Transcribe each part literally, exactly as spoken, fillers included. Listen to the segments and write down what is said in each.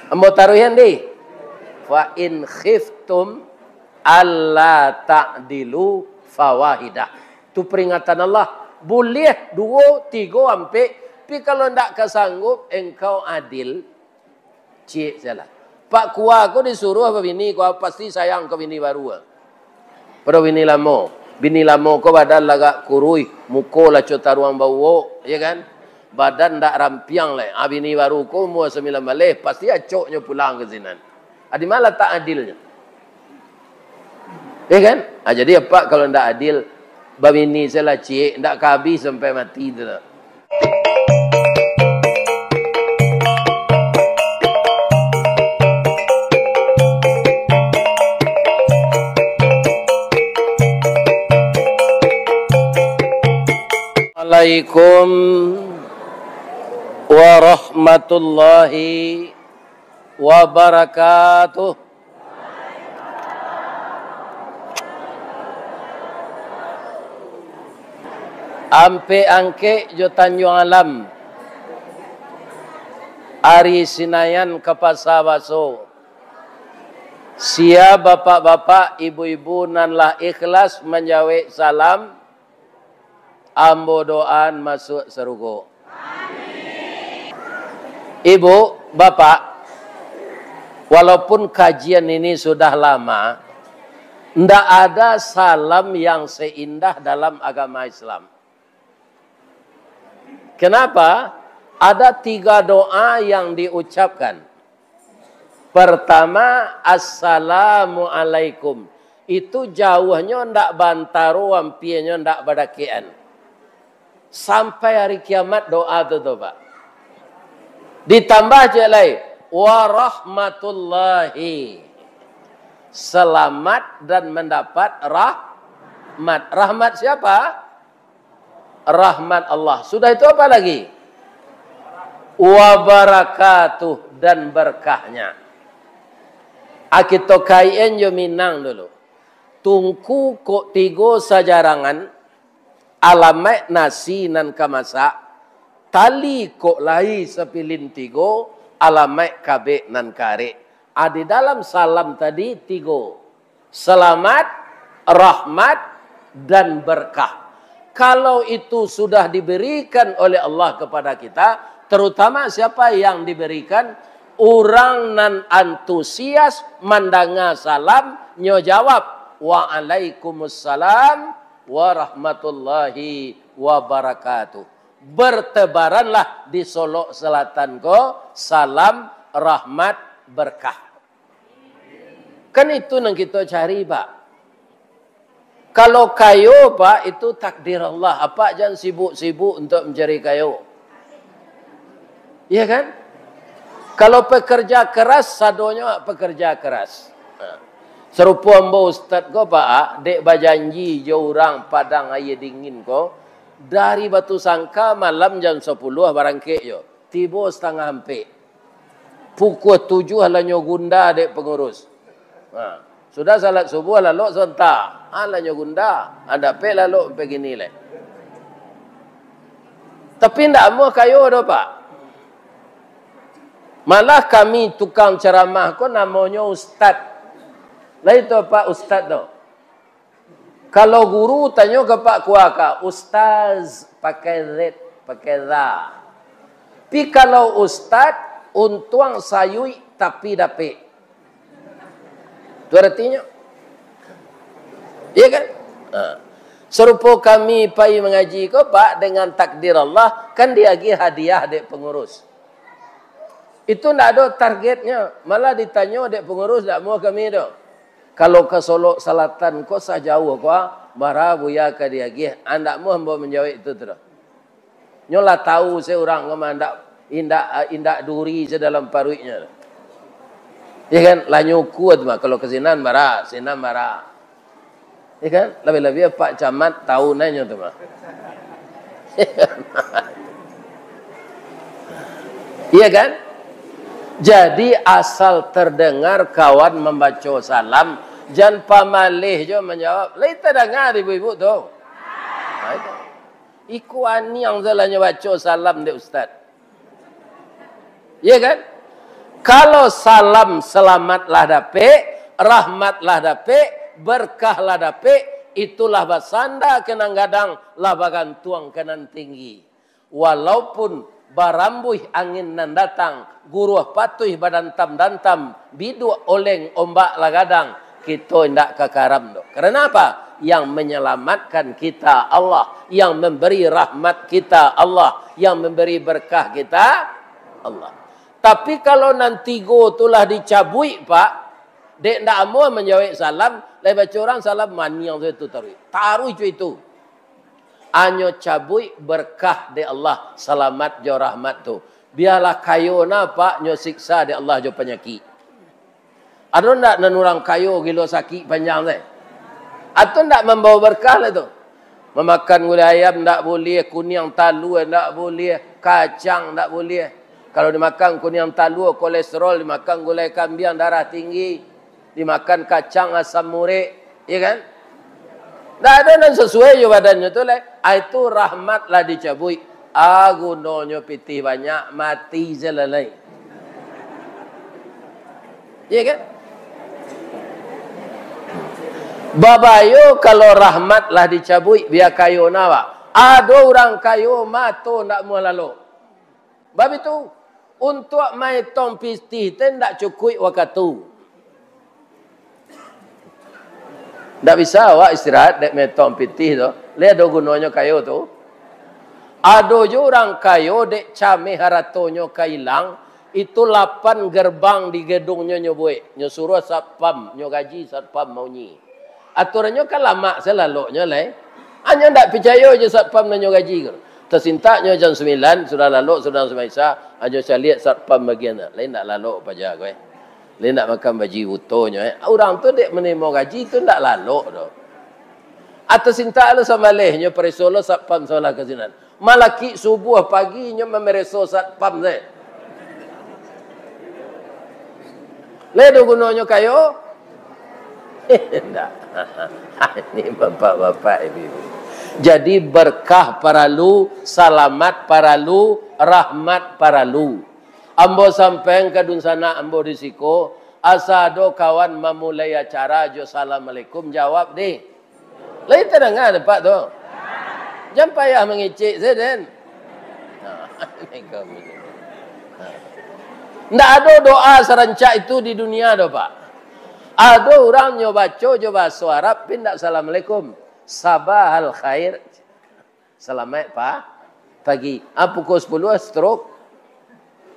Ambo taruihan deh. "Fa in khiftum alla ta'dilu fawahidah." Tu peringatan Allah. Buliah duo, tigo, ampek, tapi kalau ndak ka sanggup engkau adil, ciek sajolah. Pak Kua ko disuruah babini, Kua pasti sayang ka bini baru. Pado bini lamo. Bini lamo ko badan lagak kuruih, muko lah co taruang bauwok, ya kan? Badan ndak rampiang lai. Ah, bini baru ko umua sambilan baleh, pasti acoknyo pulang ka sinan. Ah, di ma latak adilnyo? Ya kan? Ah, jadi apak kalau ndak adil, babini sajolah ciek, ndak ka abih sampai mati tu lah. Assalamualaikum warahmatullahi wabarakatuh. Ampek Angkek jo Tanjuang Alam, ari Sinayan ka Pasa Baso. Sia bapak-bapak, ibu-ibu nan lah ikhlas manjawek salam, ambo doaan masuak sarugo. Ibu, Bapak, walaupun kajian ini sudah lama, ndak ada salam yang seindah dalam agama Islam. Kenapa? Ada tiga doa yang diucapkan. Pertama, "Assalamualaikum." Itu jauahnyo ndak bantaro, ampianyo ndak badakekan. Sampai hari kiamat doa tu, tu, Pak. Ditambah ciek lai, "Warahmatullahi." Selamat dan mendapat rahmat. Rahmat siapa? Rahmat Allah. Sudah itu apa lagi? Wabarakatuh, dan berkahnya. Ah, kito kaitan jo Minang dulu. Tungku kok tigo sajarangan, alamaik nasi nan ka masak, tali kok lai sapilin tigo, alamaik kabek nan ka arek. Ah, di dalam salam tadi tigo. Selamat, rahmat, dan berkah. Kalau itu sudah diberikan oleh Allah kepada kita, terutama siapa yang diberikan? Urang nan antusias mandanga salam, nyo jawab, "Waalaikumussalam warahmatullahi wabarakatuh." Bertebaranlah di Solok Selatan ko salam, rahmat, berkah. Kan itu nan kito cari, Pak. Kalau kayo, Pak, itu takdir Allah. Apak jan sibuk-sibuk untuak mancari kayo. Iya kan? Kalau pekerja keras, sadonyo pekerja keras. Nah, sarupo ambo ustad ko, Pak, dek bajanji jo urang Padang Aia Dingin ko, dari Batusangka malam jam sapuluah barangkek jo. Tibo satangah ampek. Pukua tujuah lah nyo gunda dek pangurus. Ha, sudah salat subuah, lalok sabanta. Ha, lah nyo gunda. Ha, dapek lalok pagini lai. Tapi ndak amuah kayo doh, Pak. Malah kami tukang ceramah ko namonyo ustad. Lah itu, Pak, ustad tu. Kalau guru tanyo ka Pak Kuaka, "Ustaz, pakai Z, pakai za." Tapi kalau ustad, untuang sayuik tapi dapek. Tu aratinyo. Iya kan? Ha. Sarupo kami pai mangaji ko, Pak, dengan takdir Allah, kan diagiah hadiah dek pangurus. Itu ndak ado targetnyo, malah ditanyo dek pangurus, "Ndak amuah kami doh. Kalau ka Solok Salatan ko sajauah ko, bara Buya ka diagiah?" Ah, ndak amuah ambo manjawek itu tu doh. Nyo lah tahu se urang ko mah, indak, indak, indak duri se dalam paruiknyo. Ya kan? Lah nyo ukua tu mah, kalau ka sinan bara, sinan bara. Ya kan? Labiah-labiah Pak Camat tahu nyo tu mah. Iya kan? Jadi asal terdengar kawan mambaco salam, jan pamaleh jo manjawab. Lai tadanga ibu-ibu tu? Ha, itu. Iko aniang salah nyo baco salam dek ustad. Iya kan? Kalau salam, salamat lah dapek, rahmat lah dapek, berkah lah dapek, itulah basanda ka nan gadang, lah bagantuang ka nan tinggi. Walaupun barambuih angin nan datang, guruah patuih badantam-dantam, biduak oleng ombak lah gadang, kito indak ka karam doh. Karena apa? Yang menyelamatkan kita Allah, yang memberi rahmat kita Allah, yang memberi berkah kita Allah. Tapi kalau nan tigo tu lah dicabuik, Pak, dek ndak amuah manjawek salam, lai baco urang salam maniang sajo tu taruih. Taruih jo itu. Anyo cabuik berkah dek Allah, salamat jo rahmat tu. Bialah kayo na, Pak, nyo siksa dek Allah jo panyakik. Ado ndak nan urang kayo gilo sakik panjang teh? Atau ndak mambawa berkah lah tu? Mamakan gulai ayam ndak buliah, kuniang talua ndak buliah, kacang ndak buliah. Kalau dimakan kuniang talua, kolesterol, dimakan gulai kambiang, darah tinggi, dimakan kacang, asam urek, iya kan? Ndak ado nan sasuai jo badannyo tu lai. Ah, itu rahmat lah dicabuik. Ah, gunonyo pitih banyak, mati se lah lai. Iya kan? Babayo kalau rahmat lah dicabuik, bia kayo na, Pak. Ado urang kayo mato ndak muah lalok. Bab itu, untuak maetong pitih teh ndak cukuik wakatu. Ndak bisa awak istirahat dek maetong pitih tu. Lai ado gunonyo kayo tu. Ado jo urang kayo dek cameh haratonyo ka ilang, itu lapan gerbang di gedungnyo nyo buek. Nyo suruah satpam, nyo gaji satpam maunyi. Aturannyo kan lamak salaloknyo lai. Hanyo ndak picayo jo satpam nan nyo gaji ko. Tasintaknyo jam sambilan, sudah lalok, sudah sumbayang Isya, hanyo caliak satpam bagian tu. Lai ndak lalok paja ko, eh. Lai ndak makan baji butonyo, eh. Urang tu dek manarimo gaji tu ndak lalok doh. Atau sintak lo sambaleh, nyo pareso lo satpam sabalah ka sinan. Malakik subuah pagi nyo mamareso satpam se. Lai ado gunonyo kayo? Indak. Ini bapak-bapak, ibu-ibu. Jadi, berkah paralu, salamat paralu, rahmat paralu. Ambo sampaian ka dunsanak ambo di siko, asa ado kawan mamulai acara jo "Assalamualaikum", jawab deh. Lai tadanga dek Apak tu? Jan payah mangecek se den. Nah, ini kami. Nah. Ndak ado doa sarancak itu di dunia doh, Pak. Ado urang nyo baco jo bahaso Arab, pi ndak "Assalamualaikum". "Sabahal khair". Salamaik pa-, pagi. Ah, pukul sapuluah stroke.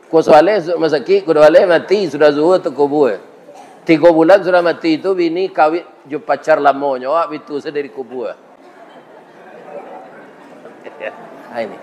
Pukul sabaleh masuk rumah sakik, pukul duabaleh mati, sudah zuhur takubua. Tigo bulan sudah mati tu, bini kawin jo pacar lamonyo, awak bitu se dari kubua. Ah, ini.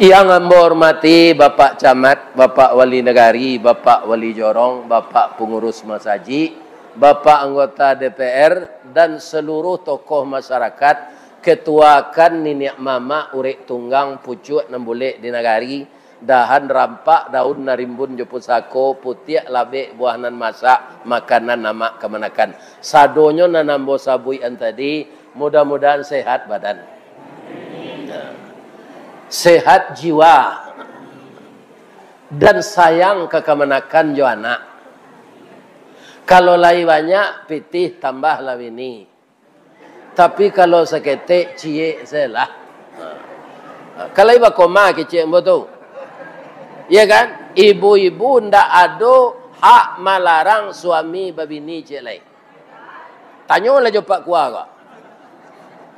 Yang ambo hormati Bapak Camat, Bapak Wali Nagari, Bapak Wali Jorong, Bapak Pangurus Masajik, Bapak anggota D P R, dan saluruah tokoh masyarakat, ketuakan niniak mamak, urek tunggang, pucuak nan bulek di nagari, dahan rampak, daun nan rimbun jo pusako, putiak labek, buah nan masak, makanan amak kamanakan. Sadonyo nan ambo sabuikan tadi, mudah-mudahan sehat badan. Sehat jiwa. Dan sayang ka kamanakan jo anak. Kalau lai banyak pitih, tambahlah bini. Tapi kalau saketek, ciek se lah. Kalau iba koma kecek ambo tu. Ya kan? Ibu-ibu ndak ado hak malarang suami babini ciek lai. Tanyolah jo Pak Kua ko.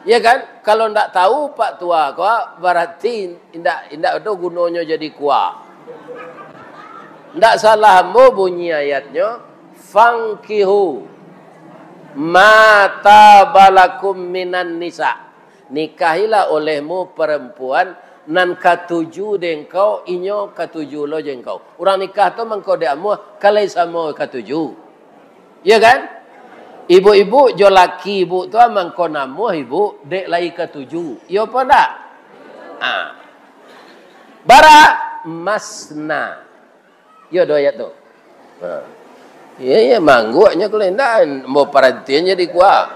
Ya kan? Kalau ndak tahu Pak Tua ko, berarti indak, indak ado gunonyo jadi kua. Ndak salah ambo bunyi ayatnyo, "Fankihu ma taba lakum minan nisa." Nikahilah olehmu perempuan nan katuju dek engkau, inyo katuju lo jo engkau. Urang nikah tu mangko dek amuah, ka lai samo katuju. Iya kan? Ibu-ibu jo laki ibu tu mangko namuah ibu, dek lai katuju. Iyo apo ndak? Ha. Bara? Masna. Iyo doh ayat tu. Ha. Iya, iya, mangguaknyo kalau indak, mau parantian jadi kuah.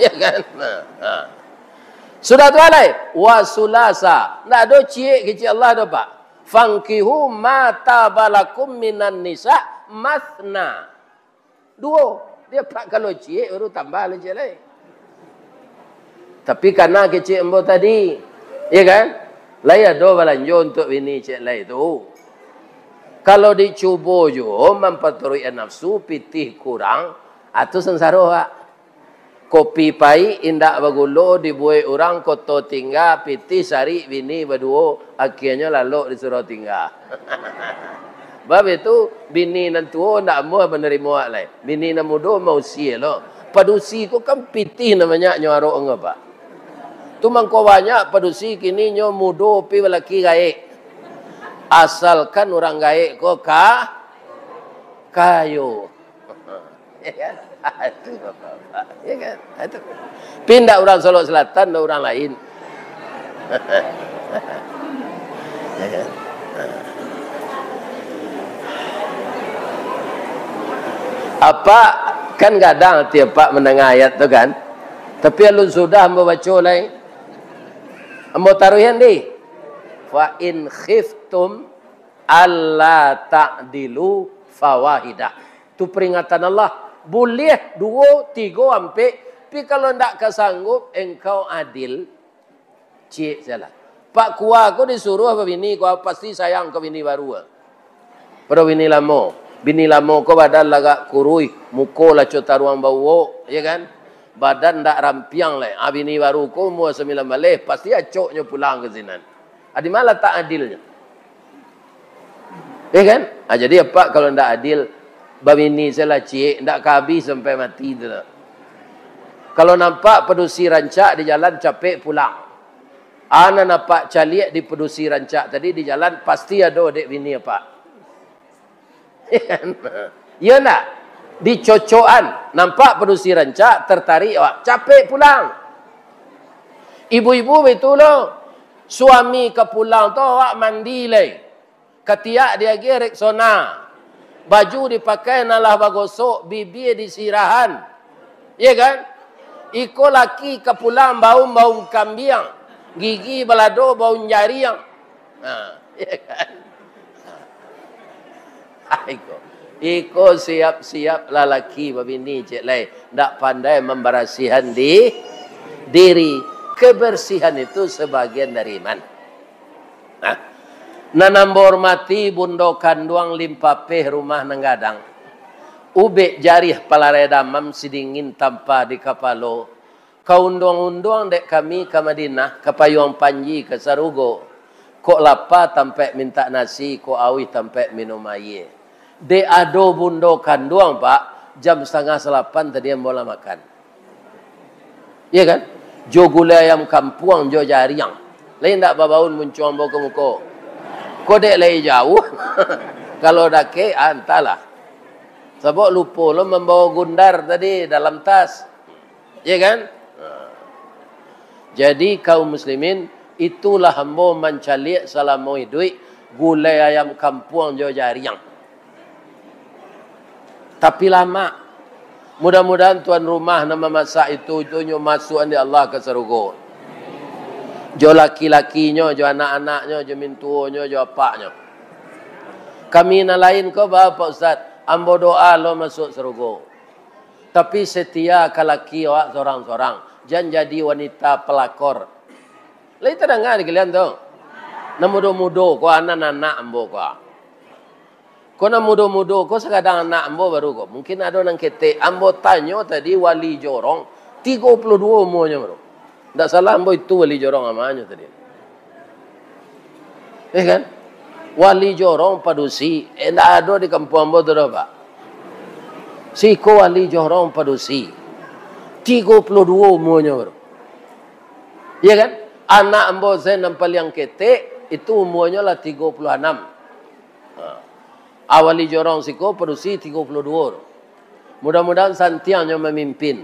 Iya kan? Ha. Ha. Sudah tu alai, wa sulasa. Ndak ado ciek kecek Allah tu, Pak. Fankihu ma taba lakum minan nisa masna. Duo. Dia, Pak, kalau ciek baru tambah lah ciek lai. Tapi kana kecek ambo tadi. Ya kan? Lai ado balanjo untuk bini ciek lai tu. Kalau dicubo juo mampaturuik nafsu, pitih kurang, atu sansaro, Pak. Kopi paik indak bagulo dibuek urang koto tingga, pitih sarik bini baduo, akienyo lalok disuruah tingga. Bab itu, bini nan tuo ndak amuah manarimo awak lai. Bini nan mudo mausia lo. Padusi ko kan pitih nan banyaknyo arok nyo, Pak. Tu mangko banyak padusi kini nyo mudo pi balaki gaek. Asalkan urang gaek ko ka-, kayo. Ya kan? Itu bapak-bapak. Ya kan? Itu. Pindah urang Solok Selatan, dah urang lain. Ya kan? Apak kan gadang ati apak mandanga ayat tu kan? Tapi alun sudah ambo baco lai. Ambo taruihan dih. Fa in khiftum alla ta'dilu fawahidah. Tu peringatan Allah. Buliah duo, tigo, ampek. Tapi kalau ndak ka sanggup engkau adil, ciek sajolah. Pak Kua ko disuruah babini, Kua pasti sayang ka bini baru. Pado bini lamo. Bini lamo ko badan lagak kuruih, muko laco taruang bauok, ya kan? Badan ndak rampiang lai. Ah, bini baru ko umua sambilan baleh, pasti acoknyo pulang ka sinan. Ah, di ma latak adilnyo? Ya kan? Ah, jadi apak kalau ndak adil, babini sajolah ciek, ndak ka abih sampai mati tu lah. Kalau nampak padusi rancak di jalan, capek pulang. Ah, nan apak caliak di padusi rancak tadi di jalan, pasti ado dek bini apak. Ya kan? Ya ndak? Dicocokan, nampak padusi rancak, tertarik awak, capek pulang. Ibu-ibu baitulah, suami ka pulang tu awak mandi lai. Katiak diagiah Rexona. Baju dipakai nan lah bagosok, bibia disirahan. Ya kan? Iko laki ka pulang baun-baun kambiang, gigi balado baun jariang. Ha, ya kan? Ha. Iko. Iko siap-siap lalaki babini, ciek lai. Ndak pandai mambarasihan di diri. Kebersihan itu sebagian dari iman. Nah, nan ambo hormati Bundo Kanduang Limpapeh Rumah Nan Gadang, ubek jarih palarai damam sidingin tampa di kapalo, ka unduang-unduang dek kami ka Madinah, ka payuang panji ka sarugo, kok lapa tampek mintak nasi, kok auih tampek minum aia. Dek ado Bundo Kanduang, Pak, jam satangah salapan tadi ambo lah makan. Iya kan? Jo gulai ayam kampuang, jo jariang. Lai ndak babaun muncuang ambo ka muko. Ko dek lai jauah. Kalau dakek, ah, antahlah. Sabab lupo lo mambawa gundar tadi dalam tas. Iya kan? Jadi, kaum muslimin, itulah ambo mancaliak salamo iduik gulai ayam kampuang jo jariang. Tapi lamak. Mudah-mudahan tuan rumah nan mamasak itu, itu nyo masuakan dek Allah ka sarugo. Jo laki-lakinyo, jo anak-anaknyo, jo mintuonyo, jo apaknyo. Kami nan lain ko, ba, Pak Ustaz, ambo doa lo masuak sarugo. Tapi setia ka laki awak sorang-sorang. Jan jadi wanita pelakor. Lai tadanga di kalian tu? Nan mudo-mudo ko, anak-anak ambo ko. Ko nan mudo-mudo ko sakadang anak ambo baru ko. Mungkin ado nan ketek. Ambo tanyo tadi wali jorong, tigo puluah duo umuanyo baru. Ndak salah ambo itu wali jorong amanyo tadi. Eh kan? Wali jorong padusi, eh, ndak ado di kampuang ambo tu doh, Pak. Siko wali jorong padusi. Tigo puluah duo umuanyo baru. Iya kan? Anak ambo se nan paliang ketek, itu umuanyo lah tigo puluah anam. Ha. Awali jorong siko padusi tigo puluah duo tu. Mudah-mudahan santiang nyo mamimpin.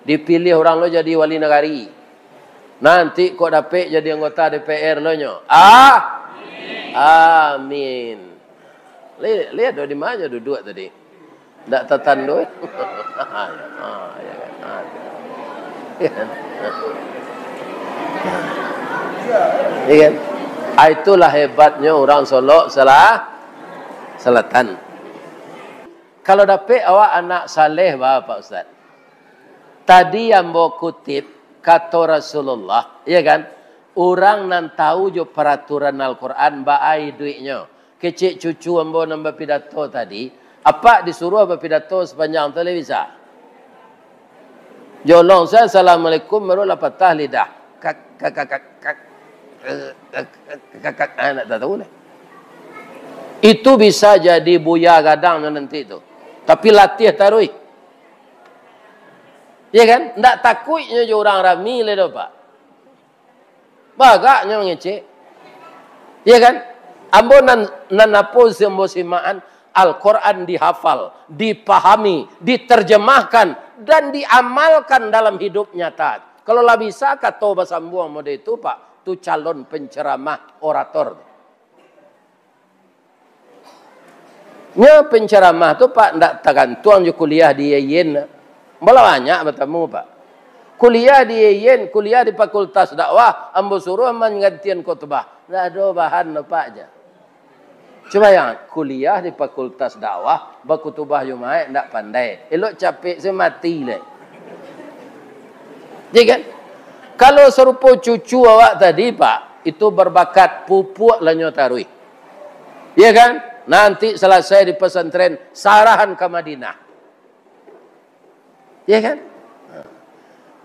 Dipiliah urang lo jadi wali nagari. Nanti kok dapek jadi anggota D P R lo nyo. Ah? Amin. Li-, lihat do di ma nyo duduak tadi. Ndak tatando. Ah, ya kan? Ah. Ya kan? Ah, itulah hebatnyo urang Solok Sela-, Selatan. Kalau dapek awak anak saleh, ba, Pak Ustaz? Tadi ambo kutip kato Rasulullah, ya kan? Urang nan tahu jo paraturan Al-Quran, baa iduiknyo. Kecek cucu ambo nan bapidato tadi, apak disuruah bapidato sapanjang tu, lai bisa? Jolong saja, "Assalamualaikum," baru lah patah lidah. Kak, kak, kak, kak, kak, eh, kak, kak, kak, kak, ah, ndak tahu lah. Itu bisa jadi buya gadang nanti tu. Tapi latiah taruih. Ya kan? Ndak takuiknyo jo urang rami lai doh, Pak. Bagaknyo mangecek. Ya kan? Ambo nan, nan apo si ambo simakan, Al-Quran dihafal, dipahami, diterjemahkan, dan diamalkan dalam hidup nyata. Kalau lah bisa kato basambuang model itu, Pak, tu calon penceramah, orator tu. Nyo penceramah tu, Pak, ndak tagantuang jo kuliah di U I N. Ambo lah banyak batamu, Pak. Kuliah di U I N, kuliah di Fakultas Dakwah, ambo suruah manggantian khutbah. Ndak ado bahan doh, Pak, ja. Cubo bayangkan, kuliah di Fakultas Dakwah, bakhutbah Jumaik ndak pandai. Elok capek se mati lai. Ya kan? Kalau sarupo cucu awak tadi, Pak, itu berbakat, pupuak lah nyo taruih. Ya kan? Nanti salasai di pesantren, sarahan ka Madinah. Ya kan?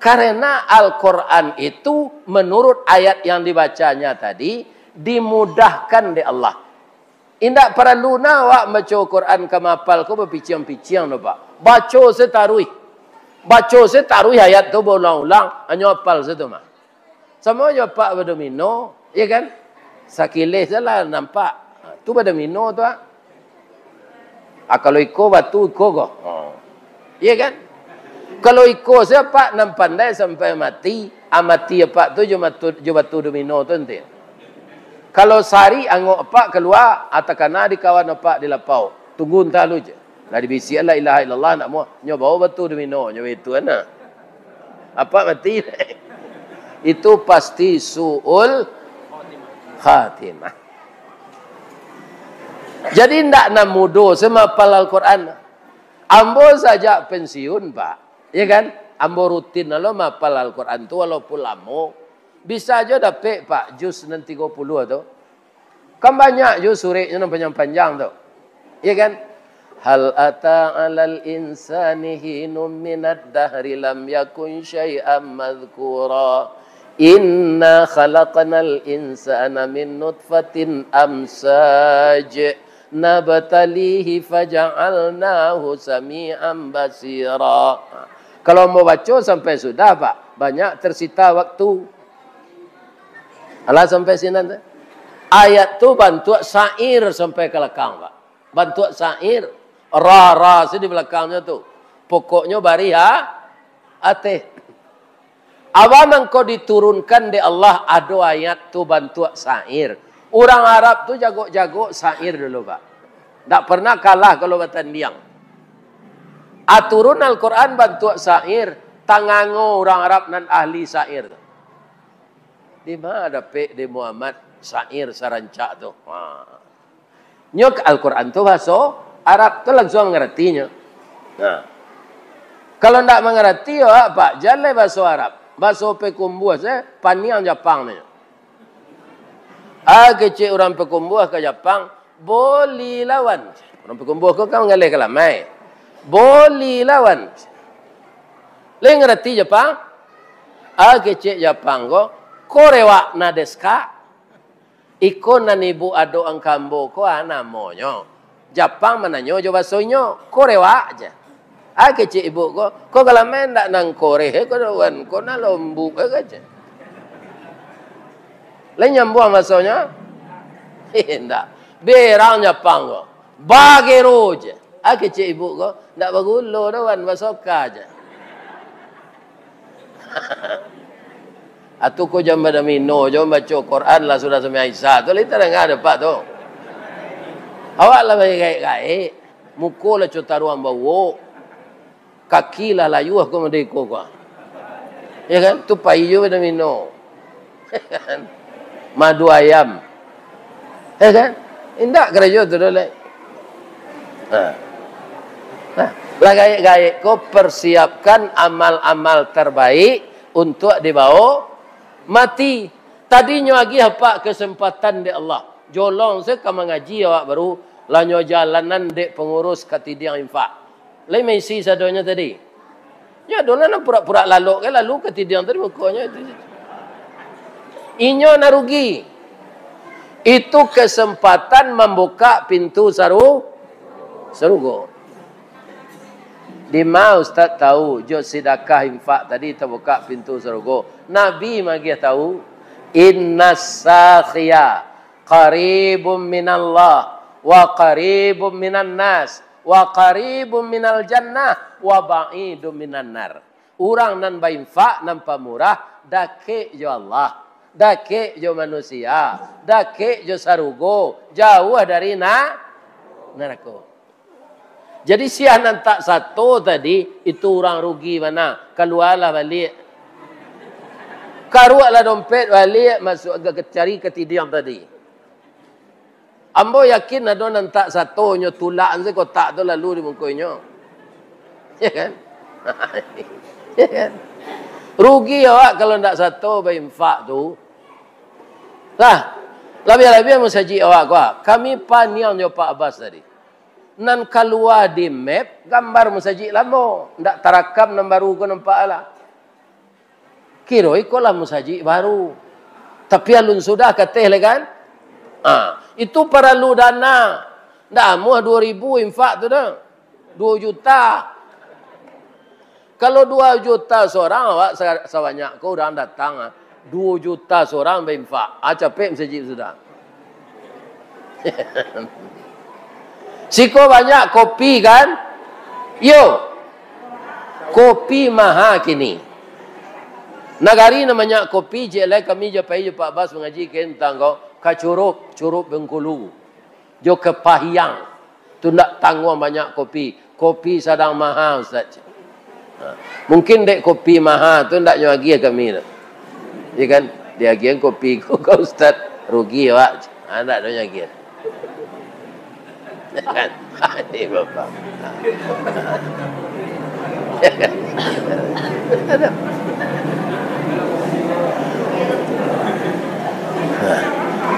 Karena Al-Quran itu, menurut ayat yang dibacanya tadi, dimudahkan dek Allah. Indak paralu nah awak baco Quran ka mahapal ko bapiciang-piciang doh, Pak. Baco se taruih. Baco se taruih ayat tu baulang-ulang, hanyo hapal se tu mah. Samo jo apak badomino, ya kan? Sakileh se lah nampak. Ha, tu badomino tu, ah. Ah, kalau iko batu, iko ko. Ha. Ya kan? Kalau iko se apak nan pandai sampai mati, ah, mati apak tu jo matu-, jo batu domino tu nanti. Kalau sarik angok apak kalua, ah, takana di kawan apak di lapau. Tunggu antah lu je. Lah dibisiak la ilaha illallah, ndak muah. Nyo bawa batu domino, nyo itu ana. Apak mati. Itu pasti su'ul khatimah. Jadi, ndak nan mudo se mahapal Al-Quran. Ambo sajak pensiun, Pak. Ya kan? Ambo rutin lo mahapal Al-Quran tu, walaupun lamo. Bisa jo dapek, Pak, juz nan tigo puluah tu. Kan banyak jo sureknyo nan panjang-panjang tu. Ya kan? "Hal ata 'alal insani hinum minad dahri lam yakun syai'am madzkura. Inna khalaqnal insana min nutfatin amsaj nabtalihi faja'alnahu sami'an basira." Kalau mau baco sampai sudah, Pak, banyak tersita waktu. Alah sampai sinan tu. Ayat tu bantuak syair sampai ka lakang, Pak. Bantuak syair. Ra, ra, si di balakangnyo tu. Pokoknyo barih, ha? Ateh. Awa mangko diturunkan dek Allah ado ayat tu bantuak syair. Urang Arab tu jagok-jagok syair dulu, Pak. Ndak pernah kalah kalau batandiang. Aturun Al-Quran bantuak syair, tangango urang Arab nan ahli syair tu. Di ma dapek dek Muhammad syair sarancak tu? Ha. Nyo Al-Quran tu bahaso Arab tu langsuang mangarati nyo. Nah. Kalau ndak mangarati, yo, Pak, jaleh bahaso Arab. Bahaso Pakumbuah se, paniang Japang nyo. Ah, kecek urang Pakumbuah ka Japang, "Boli lawan." Urang Pakumbuah ko kan mangaleh ka lamai. "Boli lawan." Lai ngarati Japang? Ah, kecek Japang ko, "Korewa na desu ka?" Iko nan ibu adok angkambo ko, ah, namonyo. Japang mananyo jo baso inyo, "Korewa," je. Ah, kecek ibu ko, "Ko galamai ndak nan koreh, eh, ko daun, ko nan lombuk, eh," kaje. Lai nyambuang basonyo? Indak. Berang Japang ko, "Bagero," je. Ah, kecek ibu ko, "Ndak bagulo doh, wan, basoka je." Atu ko jam badomino, jam baco Quran lah sudah sampai Isya tu, lai tadanga dek apak tu. Awak lah bagaek-gaek, muko lah co taruang bauok, kaki lah layuah ko madeko ko. Ya kan? Tu pai jo badomino. Madu ayam. Ya kan? Indak karajo tu doh, lai. Nah. Nah, lah gaek-gaek ko persiapkan amal-amal terbaik untuk dibawa mati. Tadinyo agiah, Pak, kesempatan dek Allah. Jolong se ka mangaji awak baru, lah nyo jalanan dek pengurus katidiang infak. Lai maisi sadonyo tadi. Nyo ado lah nan purak-purak lalok ka lalu katidiang tadi mukonyo itu. Inyo nan rugi. Itu kesempatan mambuka pintu saru-, sarugo. Dima Ustaz tahu, jo sidakah infak tadi tabuka pintu sarugo? Nabi magiah tahu, "Innas sakhiya qaribum minallah, wa qaribum minan nas, wa qaribum minal jannah, wa ba'idum minan nar." Urang nan bainfak, nan pamurah, dakek jo Allah, dakek jo manusia, dakek jo sarugo, jauah dari na-, narako. Jadi, sia nan tak sato tadi, itu urang rugi bana. Kalualah baliak. Karuaklah dompet baliak, masuak ka, cari katidiang tadi. Ambo yakin ado nan tak sato, nyo tulak se kotak tu lalu di muko inyo. Ya kan? Ya kan? Rugi awak kalau ndak sato bainfak tu. Lah, labiah-labiah musajik awak ko, ah. Kami paniang jo Pak Abbas tadi. Nan kalua di map, gambar musajik lamo. Ndak tarakam nan baru ko nampak lah. Kiro iko lah musajik baru. Tapi alun sudah kateh lai kan? Ah, itu paralu dana. Ndak amuah duo ribu infak tu doh. Duo juta. Kalau duo juta surang, awak sa-, sabanyak ko urang datang, ah. Duo juta surang bainfak. Ah, capek musajik sudah. Siko banyak kopi kan? Yo. Kopi maha kini. Nagari nan banyak kopi, cek lai kami jo pai jo Pak Bas mangaji ka tantang ko, ka Curup, Curup Bengkulu. Jo Kepahiang. Tu ndak tangguang banyak kopi. Kopi sadang maha, Ustaz. Ha. Mungkin dek kopi maha tu ndak nyo agiah kami tu. Ya kan? Diagiahan kopi ko ka Ustaz, rugi awak. Ha, ndak ado nyo agiah. Ya kan? Ini bapak. Ya kan?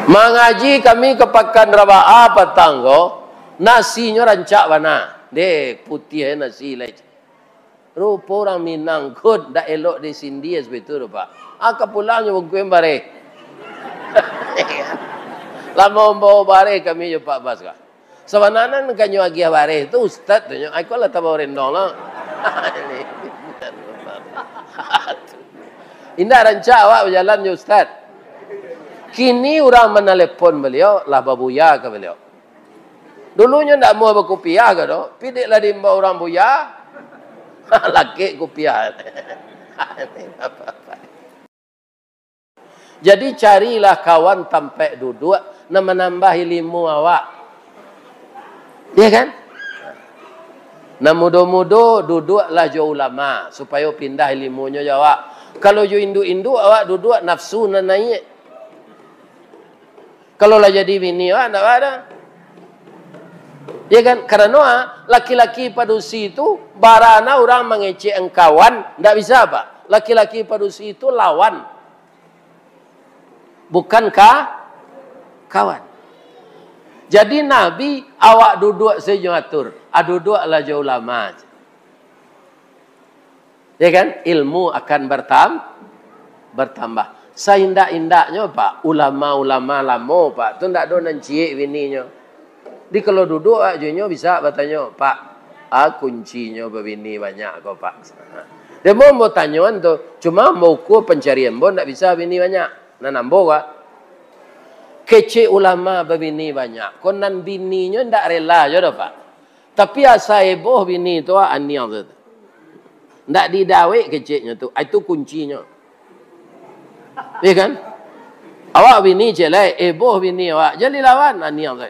Mangaji kami ka Pakan Rabaah patang ko, nasinyo rancak bana. Deh, putiah nasi lai. Rupo urang Minang ko ndak elok disindi sabagai tu doh, Pak. Ah, ka pulangnyo bungkuih bareh. Lah mambawa bareh kami jo Pak Bas ka. Sabananyo kan nyo agiah bareh tu ustaz tu nyo. Ai, ko lah tabao rendong lah. Indak rancak awak bajalan jo ustaz. Kini urang manalepon baliau, lah babuya ka baliau. Dulunyo ndak amuah bakupiah ka do, pi dek lah diimbau urang buya, lakek kupiah. Jadi, carilah kawan tampek duduak nan manambah ilimu awak. Iya kan? Nan mudo-mudo, duduaklah jo ulama, supayo pindah ilimunyo jo awak. Kalau jo induak-induak awak duduak, nafsu nan naiak. Kalau lah jadi bini awak, ndak baa doh. Ya kan? Karano, ah, laki-laki padusi tu, bara nan urang mangecek kawan, ndak bisa, Pak. Laki-laki padusi tu lawan. Bukan ka-, kawan. Jadi Nabi, awak duduak sajo atur. Ah, duduaklah jo ulama. Ya kan? Ilmu akan bertam-, bertambah. Saindak-indaknyo, Pak, ulama-ulama lamo, Pak, tu ndak ado nan ciek bininyo. Di kalau duduak awak jo inyo bisa batanyo, "Pak, a kuncinyo babini banyak ko, Pak?" Dek ambo, ambo tanyoan tu, cuma ambo ukua pancarian ambo ndak bisa bini banyak. Nan ambo, Pak, kecek ulama babini banyak ko nan bininyo ndak rela jo doh, Pak. Tapi asa eboh bini tu, ah, aniang tu. Ndak didawek keceknyo tu. Ah, itu kuncinyo. Iya kan? Awak bini cek lai, eboh bini awak. Jan dilawan, aniang tu.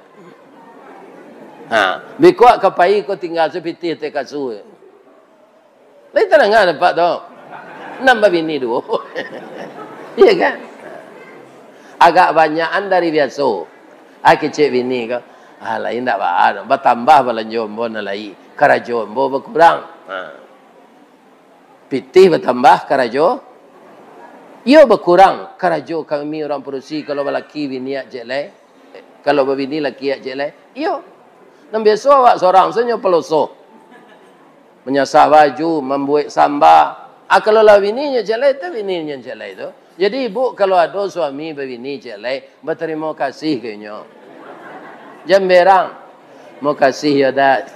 Ha, bikuak ka pai ko tingga sapitih teh kasua. Lai tadanga dek Apak tu. Nan babini duo. Iya kan? Agak banyakan dari biaso. Ah, kecek bini ko, "Ah, lai ndak baa, batambah balanjo ambo nan lai, karajo ambo bakurang." Ha. Pitih batambah, karajo iyo bakurang. Karajo kami urang padusi, kalau balaki bini ciek lai, kalau babini laki ciek lai. Iyo. Nan biaso awak sorang sajo paloso. Manyasah baju, mambuek samba. Ah, kalau lah bininyo ciek lai tu, bininyo ciek lai tu. Jadi, ibu, kalau ado suami babini ciek lai, batarimo kasih ka inyo. Jan berang. Mokasih yo, Dat.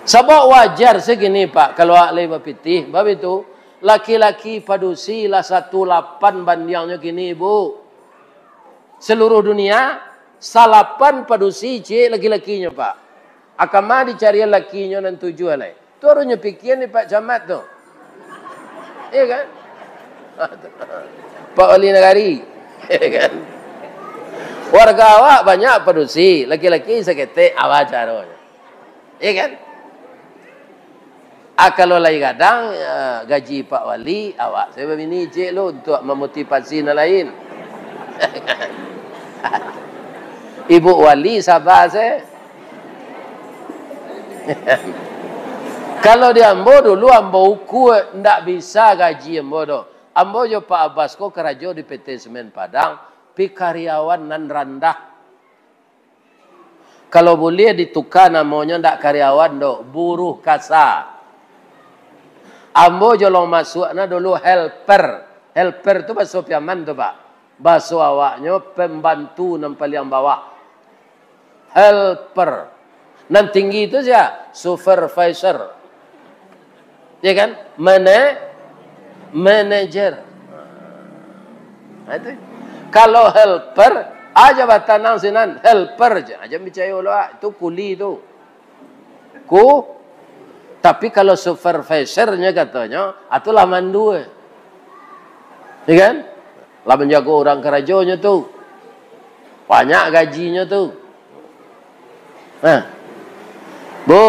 Sabab wajar se kini, Pak, kalau awak lai bapitih, bab itu, laki-laki padusi lah satu lapan bandiangnyo kini, Bu. Seluruh dunia, salapan padusi ciek laki-lakinyo, Pak. Akama dicarian lakinyo nan tujuah lai. Tu harusnyo pikian di Pak Camat tu. Iya kan? Pak Wali Nagari. Iya kan? Warga awak banyak padusi, laki-laki saketek, awa caronyo. Iya kan? Ah, kalau lai gadang, eh, gaji Pak Wali, awak sajo babini ciek lu untuak mamotivasi nan lain. Ibu Wali saba se. Kalau di ambo dulu, ambo ukua, ndak bisa gaji ambo doh. Ambo jo Pak Abbas ko karajo di P T Semen Padang, pi karyawan nan randah. Kalau buliah dituka namonyo, ndak karyawan doh, buruh kasa. Ambo jolong masuak nah dulu helper. Helper tu baso Piaman tu, Pak. Baso awaknyo pembantu nan paliang bawah. Helper. Nan tinggi tu sia? Supervisor. Ya kan? Mana-, manager. Nah, itu. Kalau helper, aja batanang sinan, helper je. Aja picayo lo, ah. Itu kuli tu. Ku, tapi kalau supervisornya katonyo, atulah mandu. Ya kan? Lah manjago urang karajonyo tu. Banyak gajinyo tu. Nah. Bu.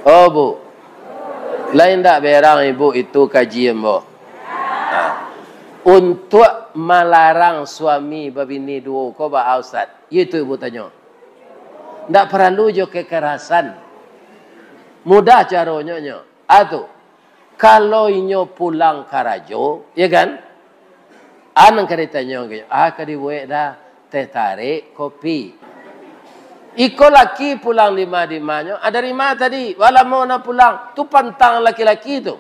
Oh, Bu. Lai ndak berang ibu itu kaji ambo. Nah. Untuak malarang suami babini duo ko baa, Ustaz? Iyo itu ibu tanyo. Ndak paralu jo kekerasan. Mudah caronyo nyo. Ah, tu. Kalau inyo pulang karajo, ya kan? Ah, nan ka ditanyo ka inyo, ah, ka dibuek dah teh tarik, kopi. Iko laki pulang dima-dimanyo, ah, dari ma tadi? Wa lamo nah pulang. Tu pantang laki-laki tu.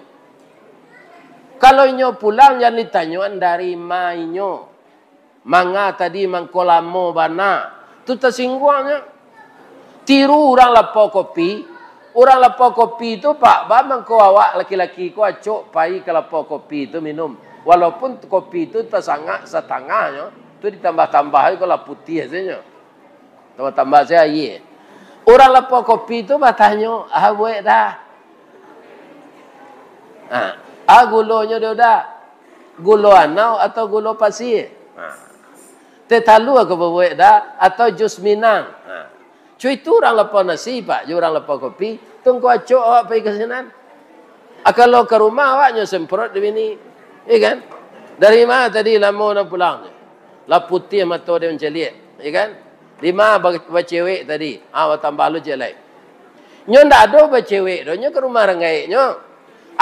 Kalau inyo pulang, jan ditanyoan dari ma inyo. Manga tadi mangko lamo bana. Tu tasingguangnyo. Tiru urang lapau kopi. Urang lapau kopi tu, Pak, ba mangko awak laki-laki ko acok pai ka lapau kopi tu minum. Walaupun kopi tu tasangak satangahnyo, tu ditambah-tambah ko lah putiah sajo. Tambah-tambah sajo aia. Urang lapau kopi tu batanyo, "Ah, buek dah. Ah, ah, gulonyo dah, gulo anau atau gulo pasie? Ah. Teh talua ka babuek dah, atau jus minang?" Ah. Cuy tu urang lapau nasi, Pak, jo urang lapau kopi, tu ngko acok awak pai ka sinan. Ah, kalau ka rumah awak nyo semprot di bini. Iya kan? Dari ma tadi lamo nan pulang? Lah putiah mato den mancaliak, ya kan? Di ma ba-, bacewek tadi? Ah, batambah lu ciek lai. Nyo ndak ado bacewek doh, nyo ka rumah urang gaeknyo.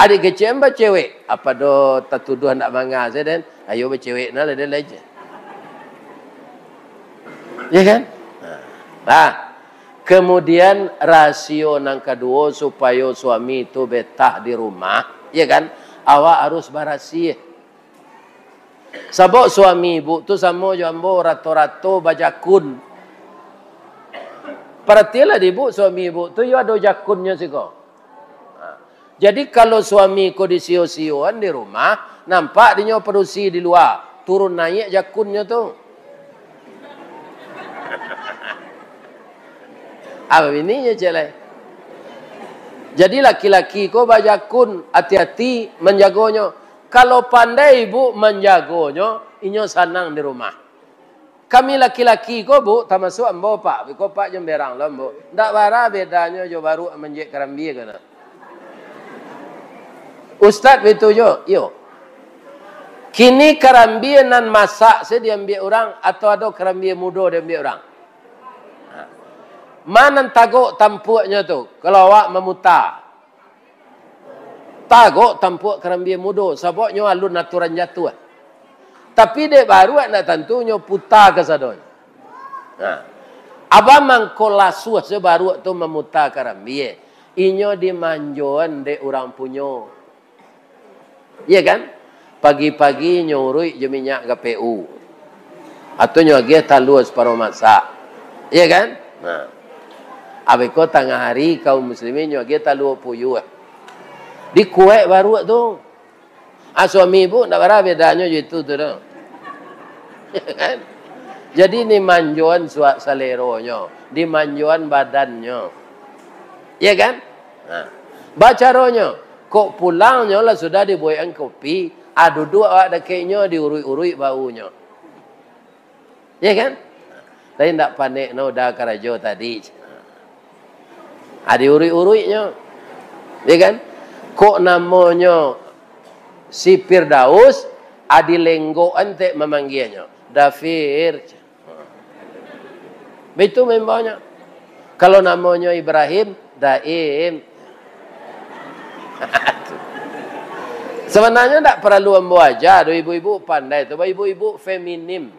Adik kecek bacewek, apa do tatuduah ndak manga se den? Ayo bacewek nah lah den lai je. Ya kan? Nah. Nah, kemudian rasio nan kaduo supayo suami tu betah di rumah, ya kan? Awak harus barasiah. Sabab suami ibu tu samo jo ambo, rato-rato bajakun. Paratilah di ibu, suami ibu tu yo ado jakunnyo siko. Ha. Jadi, kalau suami ko disio-sioan di rumah, nampak dinyo padusi di lua, turun naiak jakunnyo tu. Apa bininyo ciek lai? Jadi, laki-laki ko bajakun, ati-ati manjagonyo. Kalau pandai ibu manjagonyo, inyo sanang di rumah. Kami laki-laki ko, Bu, tamasuak ambo, Pak. Biko Pak jan berang lo, ambo. Ndak bara bedanyo jo baruak manjek karambia ko nah. Ustaz baitu jo, iyo. Kini karambia nan masak se diambiak urang, atau ado karambia mudo diambiak urang? Ha. Ma nan tagok tampuaknyo tu, kalau awak mamuta? Tagok tampuak karambia mudo, sabab nyo alun aturan jatuah. Tapi dek baruak ndak tantu nyo puta kasadonyo. Nah, abah mangko lasuah se baruak tu mamuta karambia. Inyo dimanjoan dek urang punyo. Iya kan? Pagi-pagi nyo uruik jo minyak G P U. Atau nyo agiah talua saparuah masak. Iya kan? Nah. Abih ko tangah hari kaum muslimin nyo agiah talua puyuah. Dikuek baruak tu. Ah, suami ibu ndak bara bedanyo jo itu tu doh. Iya kan? Jadi dimanjoan sua-, saleronyo, dimanjoan badannyo. Iya kan? Nah. Bacaronyo, kok pulangnyo lah sudah dibuekan kopi, ah, duduak awak dakeknyo, diuruik-uruik baunyo. Iya kan? Tapi ndak panek no uda karajo tadi. Ah, diuruik-uruiknyo. Iya kan? Kok namonyo si Firdaus, ah, dilenggokan tek mamanggianyo. Dafir. Baitu membaonyo. Kalau namonyo Ibrahim, Daim. Sabananyo ndak paralu ambo aja doh, ibu-ibu pandai tu, ibu-ibu feminim.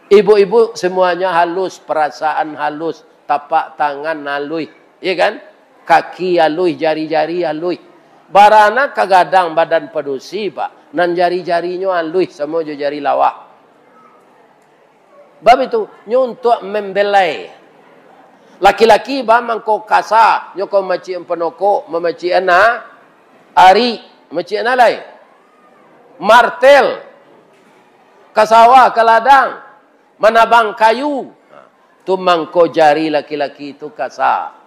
Ibu-ibu semuanya halus, perasaan halus, tapak tangan halus, iya kan? Kaki halus, jari-jari halus. Bara nan ka gadang badan padusi, Pak, nan jari-jarinyo halus samo jo jari lawak. Bab itu, nyo untuak membelai. Laki-laki ba mangko kasa, nyo ka mamacikan panokok, mamacikan a-, ari, mamacikan a lai. Martel, ka sawah, ka ladang, manabang kayu. Tu mangko jari laki-laki tu kasa.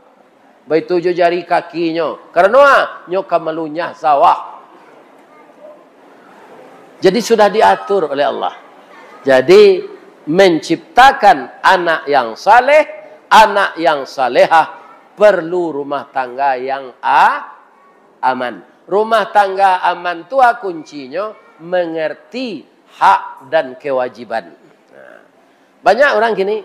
Baitu jo jari kakinyo. Karano a? Nyo ka malunyah sawah. Jadi, sudah diatur oleh Allah. Jadi, menciptakan anak yang saleh, anak yang salehah, perlu rumah tangga yang a-, aman. Rumah tangga aman tu a kuncinyo, mengerti hak dan kewajiban. Nah, banyak urang kini,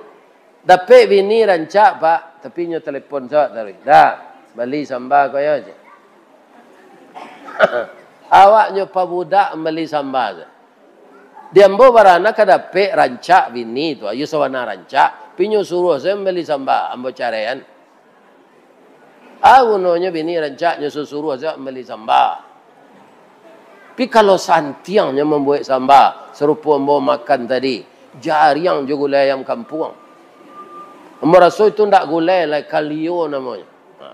dapek bini rancak, Pak, tapi nyo telepon sawak taruih. "Dak, bali samba ko yo," cek. Awak nyo pabudak mambali samba se. Di ambo bara nan ka dapek rancak bini tu, ayo sabana rancak, tapi nyo suruah se mambali samba, ambo caraian. A gunonyo bini rancak nyo suruah se mambali samba. Tapi kalau santiang nyo mambuek samba, sarupo ambo makan tadi, jariang jo gulai ayam kampuang. Ambo raso itu ndak gulai lai, kalio namonyo. Ha.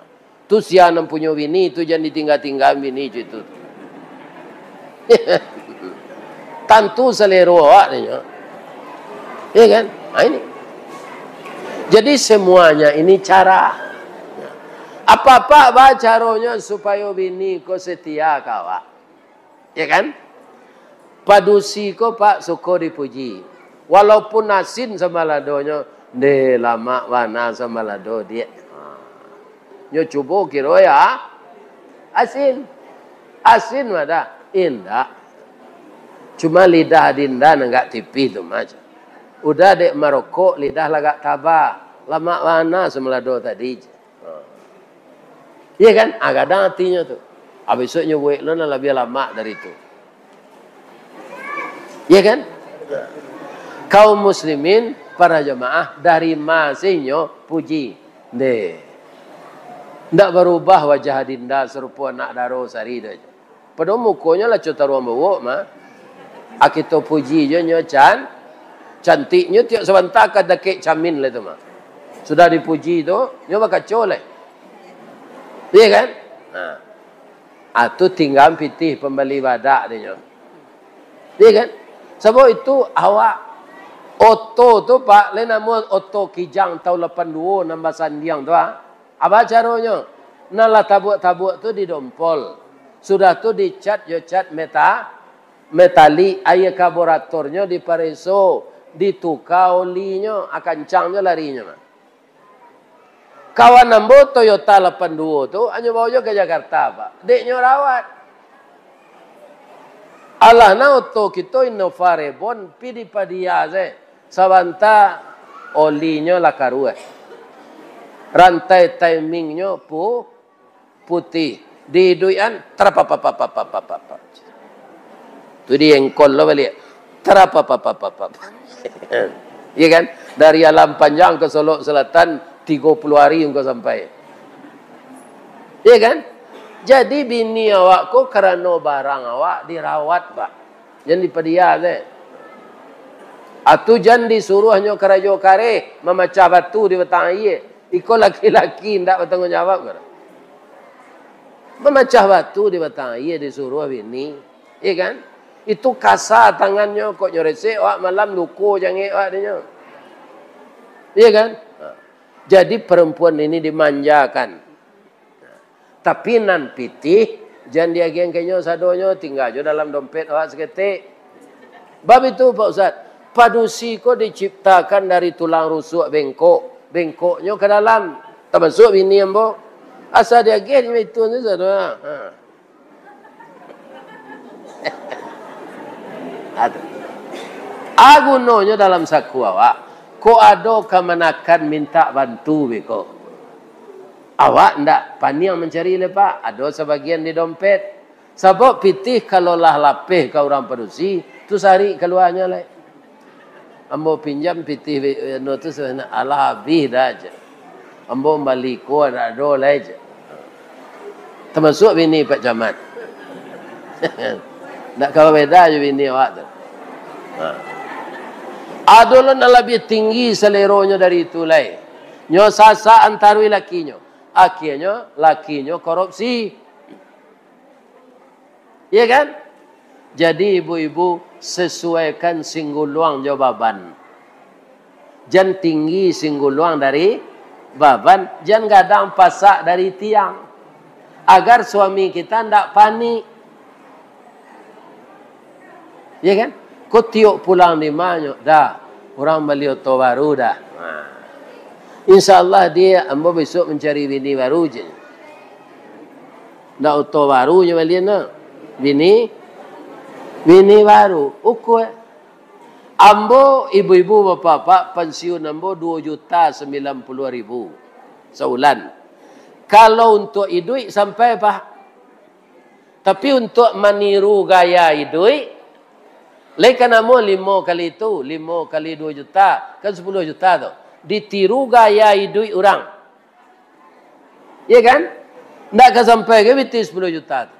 Tu sia nan punyo bini tu, jan ditingga-tinggaan bini cak itu. Tantu salero awak nyo. Ya kan? Ha, ini. Jadi, semuanya ini cara. Apak-apak, ba caronyo supayo bini ko setia ka awak. Ya kan? Padusi ko, Pak, suko dipuji. Walaupun asin sambaladonyo, "Ndeh, lamak bana sambalado, Diak." Ha. Nyo cubo kiro ya, asin. Asin mah dah? Indak. Cuma lidah dinda nan agak tipih tu mah. Udah dek marokok, lidah lah agak taba. Lamak bana sambalado tadi. Ha. Iya kan? Ah, gadang atinyo tu. Ah, besok nyo buek lo nan labiah lamak dari tu. Iya kan? Kaum muslimin, para jamaah, dari ma se inyo puji. Ndeh. Ndak barubah wajah adinda sarupo anak daro sari doh. Padahal mukonyo lah co taruang bawok mah. Ah, kito puji jo nyo can-, cantiknyo tiok sabanta ka dakek camin lai tu mah. Sudah dipuji tu, nyo bakaco lai. Iya kan? Nah. Ah, tu tingga pitih pambali badak dek nyo. Iya kan? Sabab itu awak oto tu, Pak, lai namo oto Kijang taun lapan duo nan basandiang tu, ah. Apa caronyo? Nan lah tabuak-tabuak tu didompol. Sudah tu dicat jo cat meta-, metalik, aia karburatornyo dipareso, dituka olinyo, ah, kancang jo larinyo mah. Kawan ambo Toyota lapan duo tu, hanyo bao jo ka Jakarta, Pak. Dek nyo rawat. Alah, nah, oto kito Innova Reborn, pi dipadia se. Sabanta olinyo lah karuah. Rantai timingnyo pu-, putih. Diiduikan, tarapapapapapapapap. Tu di engkol lo baliak. Tarapapapapapap. Iya kan? Dari Alam Panjang ka Solok Selatan, tigo puluah hari engkau sampai. Iya kan? Jadi bini awak ko karano barang awak dirawat, Pak. Jan dipadia se. Atu jan disuruahnyo karajo kareh, mamacah batu di batang aia. Iko laki-laki ndak batangguang jawab kan? Mamacah batu di batang aia disuruah bini, iya kan? Itu kasa tangannyo, kok nyo resek awak malam luko jangek awak dinyo. Iya kan? Ha. Jadi perempuan ini dimanjakan. Tapi nan pitih, jan diagiahkan ka inyo sadonyo, tingga jo dalam dompet awak saketek. Bab itu, Pak Ustaz, padusi ko diciptakan dari tulang rusuk bengkok, bengkoknyo ka dalam, tamasuak bini ambo. Asa diagiah inyo itu tu sadonyo. Ha. Ado. A gunonyo dalam saku awak, kok ado kamanakan mintak bantu beko. Awak ndak paniang mancari lai, Pak. Ado sabagian di dompet. Sabab pitih kalau lah lapeh ka urang padusi, tu sarik kaluanyo lai. Ambo pinjam pitih be-, anu tu sabananyo, alah abih dah, cek. Ambo mambali ko, ndak ado lai, cek. Tamasuak bini Pak Camat. Ndak kawa beda jo bini awak tu. Ha. Ado lo nan labiah tinggi saleronyo dari itu lai. Nyo sasak antarui lakinyo. Akhianyo, lakinyo korupsi. Iya kan? Jadi, ibu-ibu, sesuaikan singguluang jo baban. Jan tinggi singguluang dari baban, jan gadang pasak dari tiang. Agar suami kita ndak panik. Ya kan? Ko tiok pulang di ma nyo, dah, urang bali oto baru dah. Nah. Insya Allah, dia, ambo besok mancari bini baru je. Ndak oto baru nyo balian tu. Bini, bini baru. Ukua. Ambo, ibu-ibu, bapak-bapak, pensiun ambo dua juta sembilan puluh ribu saulan. Kalau untuk iduik sampai, Pak. Tapi untuk maniru gaya iduik, lai ka namo limo kali tu, limo kali dua juta, kan sepuluh juta tu. Ditiru gaya iduik urang. Iya kan? Ndak ka sampai ka pitih sepuluh juta tu.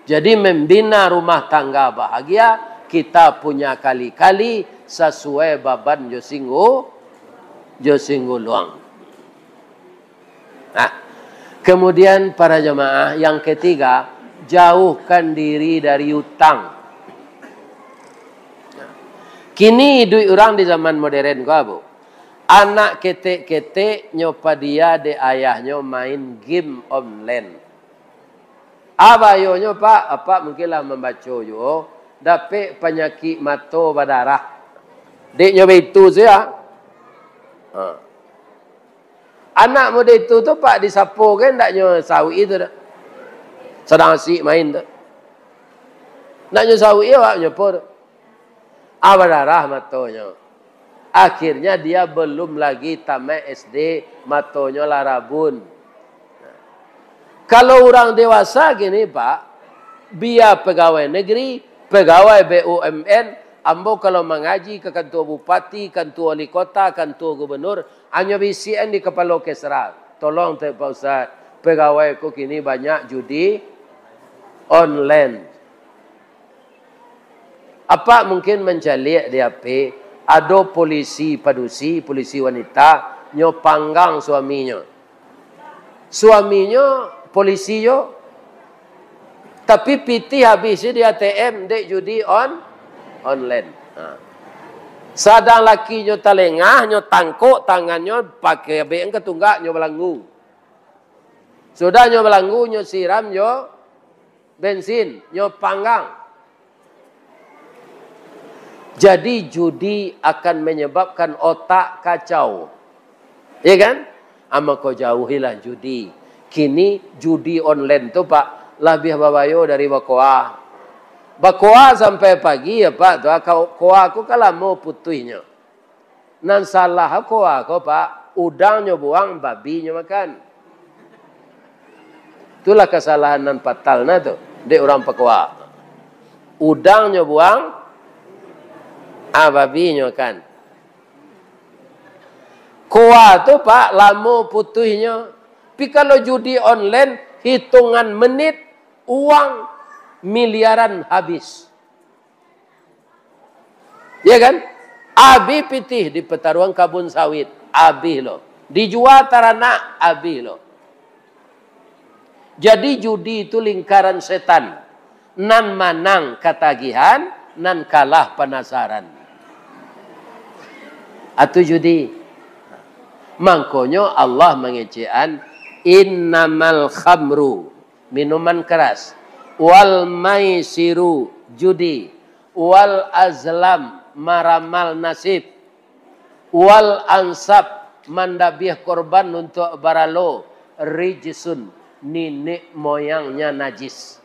Jadi, membina rumah tangga bahagia, kita punya kali-kali sasuai baban jo singgu-, jo singguluang. Nah, kemudian para jamaah, yang ketiga, jauhkan diri dari utang. Kini iduik urang di zaman modern ko, Bu. Anak ketek-ketek nyo padia dek ayahnyo main game online. A bahayonyo, Pak, Apak mungkin lah mambaco juo, dapek panyakik mato badarah. Dek nyo baitu sia. Ha. Anak mudo itu tu, Pak, disapo kan ndak nyo sauik tu dak? Sadang asik main tu. Ndak nyo sauik awak nyo apo tu? Ah, badarah matonyo. Akhirnya dia belum lagi tamat S D, matonyo lah rabun. Kalau urang dewasa kini, Pak, bia pegawai negeri, pegawai B U M N, ambo kalau mangaji ka kantua bupati, kantua wali kota, kantua gubernur, anyo bisiakan di kapalo kesra, "Tolong, Pak Ustaz, pegawai ko kini banyak judi online." Apak mungkin mancaliak di H P, ado polisi padusi, polisi wanita, nyo panggang suaminyo. Suaminyo polisi jo, tapi pitih habih di A T M dek judi on-, online. Ha. Sadang lakinyo talengah, nyo tangkok tangannyo, pakai abek ka tunggak, nyo balanggu. Sudah nyo balanggu, nyo siram jo bensin, nyo panggang. Jadi, judi akan menyebabkan otak kacau. Iya kan? Ah, mako jauhilah judi. Kini judi online tu, Pak, labiah babayo dari bakoa. Bakoa sampai pagi, Pak, tu, ah, ko-, koa ko kan lamo putuihnyo. Nan salah koa ko, Pak, udang nyo buang, babi nyo makan. Itulah kasalahan nan fatal nah tu, dek urang pakoa. Udang nyo buang, ah, babi nyo makan. Koa tu, Pak, lamo putuihnyo. Tapi kalau judi online, hitungan menit, uang miliaran habis. Ya kan? Abih pitih di pataruang kabun sawit, abih lo. Dijua taranak, abih lo. Jadi judi itu lingkaran setan. Nan manang katagihan, nan kalah panasaran. Atu judi. Mangkonyo Allah mangecekan, "Innamal khamru," minuman keras, "wal maisiru," judi, "wal azlam," maramal nasib, "wal ansab," mandabiah korban untuak baralo, "rijsun," niniak moyangnya najis,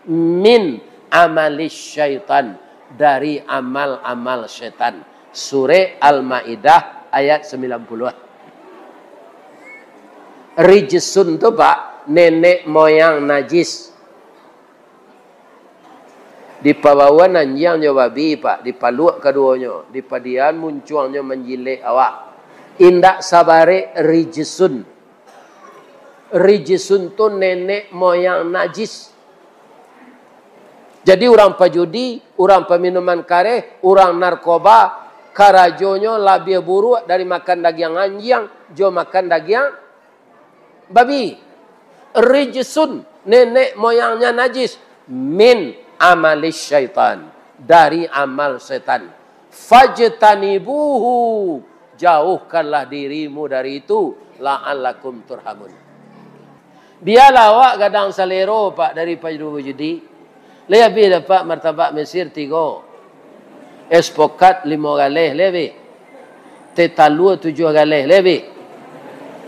"min amalis syaitan," dari amal-amal setan. Surek Al-Maidah ayat sembilan puluh. Rijsun tu, Pak, nenek moyang najis. Dipabawaan anjiang jo babi, Pak, dipaluak kaduonyo, dipadiahan muncuangnyo manjilek awak. Indak sabarek rijsun. Rijsun tu nenek moyang najis. Jadi urang pajudi, urang paminuman kareh, urang narkoba, karajonyo labiah buruak dari makan dagiang anjiang jo makan dagiang babi. Rijsun, nenek moyangnya najis. Min amalis syaitan, dari amal setan. Fajtanibuhu, jauhkanlah dirimu dari itu, la'allakum turhamun. Bialah awak gadang salero, Pak, dari pajudi. Lai abih dapek martabak Mesir tigo. Es pokat limo galeh, lai abih. Teh talua tujuah galeh, lai abih.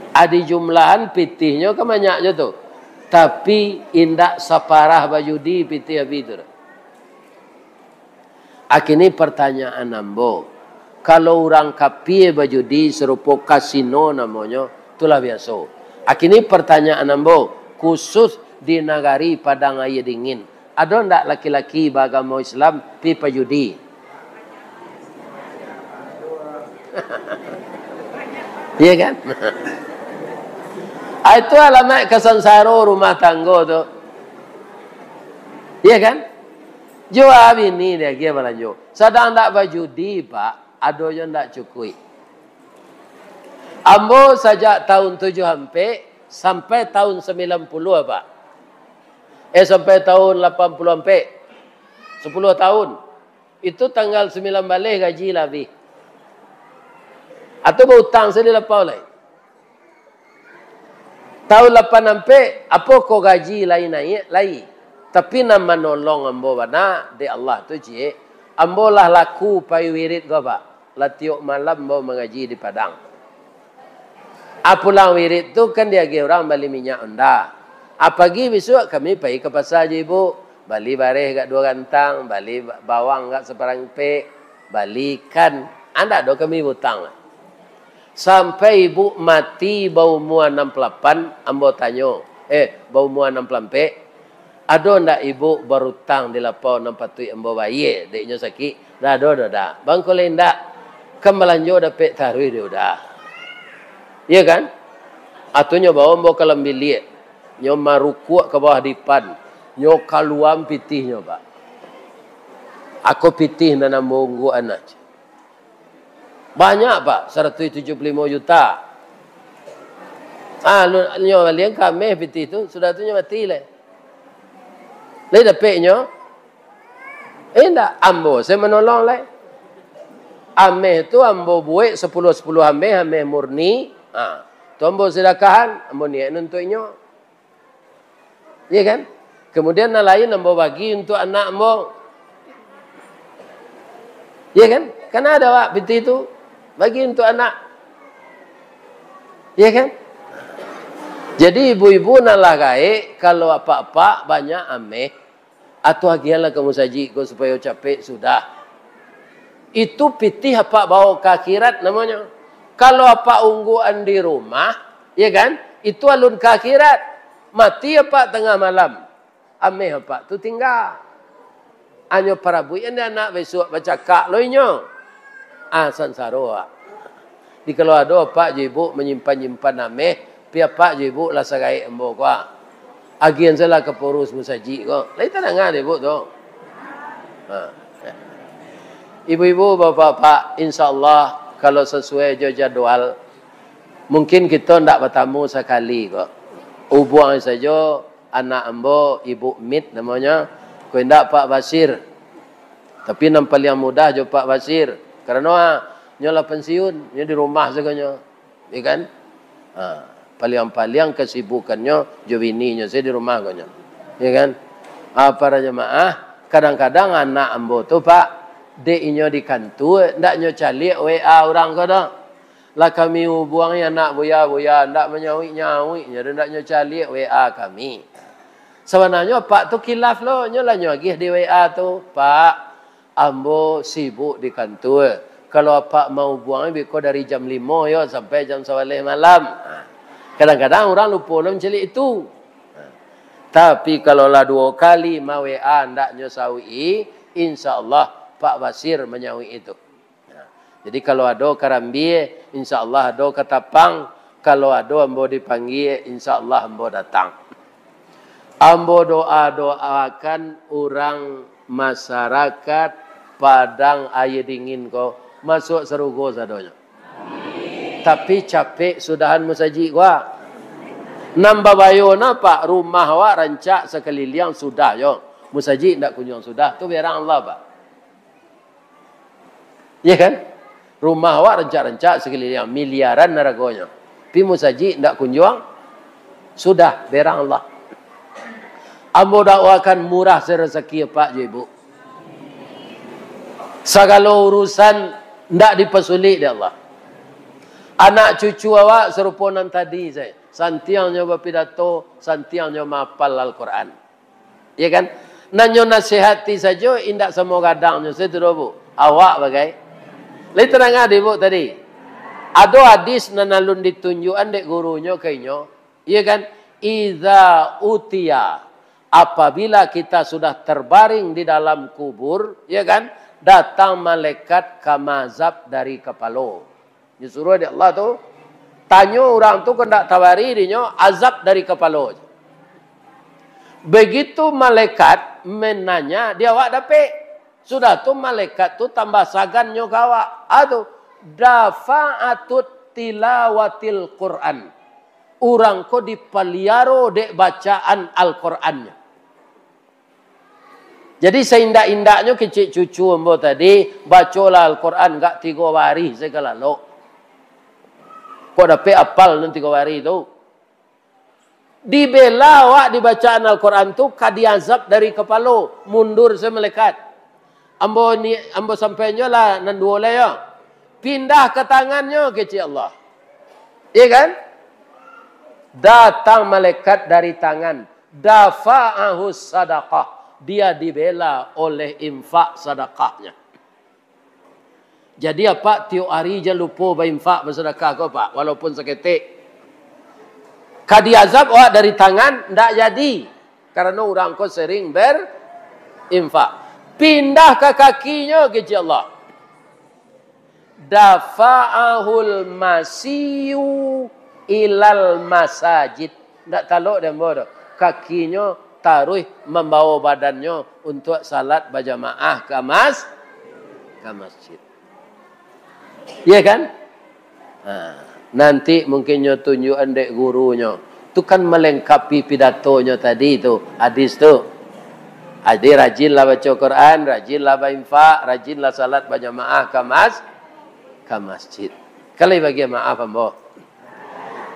Adi jumlahan pitihnyo kan banyak jo tu. Tapi indak saparah bajudi pitih abih tu. Akini pertanyaan ambo, kalau urang kapie bajudi sarupo kasino namonyo, tu lah biaso. Akini pertanyaan ambo, khusus di nagari Padang Aia Dingin, ado ndak laki-laki baagamo Islam pi pajudi? Iya kan? Ah, itu alamaik kasansaro rumah tanggo tu. Iya kan? Jo a bini diagiah balanjo. Sadang ndak bajudi, Pak, ado jo ndak cukuik. Ambo sajak tahun tujuah ampek sampai tahun sambilan puluah, Pak. Eh, sampai tahun lapan puluah ampek. Sapuluah tahun. Itu tanggal sambilan baleh gaji lah abih. Atau bautang sajo di lapau lai. Tahun lapan ampek, apo ko gaji lai naiak, lai. Tapi nan manolong ambo bana dek Allah tu, ciek. Ambo lah laku pai wirid ko, Pak. Lah tiok malam ambo mangaji di Padang. Ah, pulang wirid tu kan diagiah urang bali minyak onda. Ah, pagi bisuak kami pai ka pasa jo ibu, bali bareh agak duo gantang, bali ba-, bawang agak saparangpek, bali ikan. Ah, ndak ado kami bautang. Sampai ibu mati baumua anam puluah lapan, ambo tanyo, eh, baumua anam puluah ampek, "Ado ndak ibu barutang di lapau nan patuik ambo bayie, dek inyo sakik?" "Ndak ado doh, Da." "Bangko lai ndak? Kan balanjo dapek taruih di uda." Iya kan? Atunyo bawa ambo ka dalam biliak. Nyo marukuak ka bawah dipan. Nyo kaluaan pitihnyo, Pak. Ako pitih nan ambo ungguakan. Banyak, Pak, saratuih tujuah puluah limo juta. Ah, lu-, nyo balian ka ameh pitih tu, sudah tu nyo mati lai. Lai dapek nyo? Indak, ambo se manolong lai. Ameh tu ambo buek sapuluah-sapuluah ameh, ameh murni. Ha, tu ambo sadakahan, ambo niaik untuak inyo. Iya kan? Kemudian nan lain ambo bagi untuak anak ambo. Iya kan? Kan ado awak pitih tu, bagi untuak anak. Iya kan? Jadi ibu-ibu nan lah gaek, kalau apak-apak banyak ameh, Atau agiahlah ka musajik ko supayo capek sudah. Itu pitih apak bawa ka akhirat namonyo. Kalau apak ungguan di rumah, ya kan? Itu alun ka akhirat. Mati apak tangah malam. Ameh apak tu tingga. Anyo parabuikan di anak bisuak bacakak lo inyo. Ah, sansaro awak. Di kalau ado apak jo ibuk manyimpan-nyimpan ameh, pi apak jo ibuk lah sagaek ambo ko, ah. Agian salah ka pengurus musajik ko. Lai tadanga dek ibuk tu. Ha. Ibu-ibu, bapak-bapak, insya Allah, kalau sasuai jo jadwal, mungkin kito ndak batamu sakali ko. Ubuang sajo anak ambo, Ibu Mit namonyo, ko indak Pak Basir. Tapi nan paliang mudah jo Pak Basir. Karano, ah, nyo lah pensiun, nyo di rumah sagonyo. Ya kan? Ha, paliang-paliang kasibukannyo jo bininyo sajo di rumah ko nyo. Ya kan? Ah, para jamaah, kadang-kadang anak ambo tu, Pak, dek inyo di kantua, ndak nyo caliak W A urang ko doh. Lah kami ubuangi anak buya-buya, ndak manyauik-nyauik nyo doh, ndak nyo caliak W A kami. Sabananyo Pak tu kilaf lo, nyo lah nyo agiah di W A tu, "Pak, ambo sibuk di kantua. Kalau apak maubuang, biko dari jam limo yo sampai jam sabaleh malam." Ha. Kadang-kadang urang lupo lo mancaliak itu. Ha. Tapi kalau lah duo kali ma-W A ndak nyo sauik-i, insya Allah Pak Basir manyauik itu. Nah, jadi kalau ado karambia, insya Allah ado katapang. Kalau ado ambo dipanggia, insya Allah ambo datang. Ambo doa-doakan urang masyarakat Padang Aia Dingin ko masuak sarugo sadonyo. Tapi capek sudahan musajik ko. Nan babayo na, Pak, rumah awak rancak sakaliliang sudah yo. Musajik ndak kunjuang sudah, tu berang Allah, Pak. Ya kan? Rumah awak rancak-rancak sakaliliang, miliaran haragonyo. Tapi musajik ndak kunjuang sudah, berang Allah. Ambo dakwakan murah se rasaki apak jo ibuk. Sagalo urusan ndak dipasulik dek Allah. Anak cucu awak sarupo nan tadi sajo. Santiangnyo bapidato, santiangnyo mahapal Al-Quran. Ya kan? Nan nyo nasihati sajo, indak samo gadangnyo sajo tu doh, Bu. Awak bagai. Lai tadanga dek ibuk tadi. Ado hadis nan alun ditunjuakan dek gurunyo ka inyo. Ya kan? Iza utiya, apabila kita sudah terbaring di dalam kubur, ya kan? Datang malaikat ka maazab dari kapalo. Disuruah dek Allah tu, tanyo urang tu, kok ndak tabari dinyo azab dari kapalo. Begitu malaikat mananya, di awak dapek. Sudah tu malaikat tu tambah sagannyo ka awak. Ah tu, dafa'atut tilawatil Quran. Urang ko dipaliaro dek bacaan Al-Qurannyo. Jadi, saindak-indaknyo kecek cucu ambo tadi, bacolah Al-Quran gak tigo barih sajo ka lalok. Kok dapek apal nan tigo barih tu? Dibela awak dibacaan Al-Quran tu, ka diazab dari kapalo, mundur sajo malaikat. Ambo ni, ambo sampaiannyo lah nan duo lai yo. Pindah ka tangannyo, kecek Allah. Iya kan? Datang malaikat dari tangan. Dafa'ahu sadaqah. Dia dibela oleh infak sadakahnya. Jadi, apak tiok ari jan lupo bainfak, basadakah ko, Pak, walaupun saketek. Ka diazab awak dari tangan, ndak jadi. Karano urang ko sering berinfak. Pindah ka kakinyo, kecek Allah. Dafa'ahul masiyu ilal masajid. Ndak talok dek ambo doh. Kakinyo taruih mambawo badannyo untuak salat bajamaah ka mas-, ka masjid. Iya kan? Ha, nanti mungkin nyo tunjuakan dek gurunyo. Tu kan malengkapi pidatonyo tadi tu, hadis tu. Jadi, rajinlah baco Quran, rajinlah bainfak, rajinlah salat bajamaah ka mas-, ka masjid. Kalau bagian maaf ambo.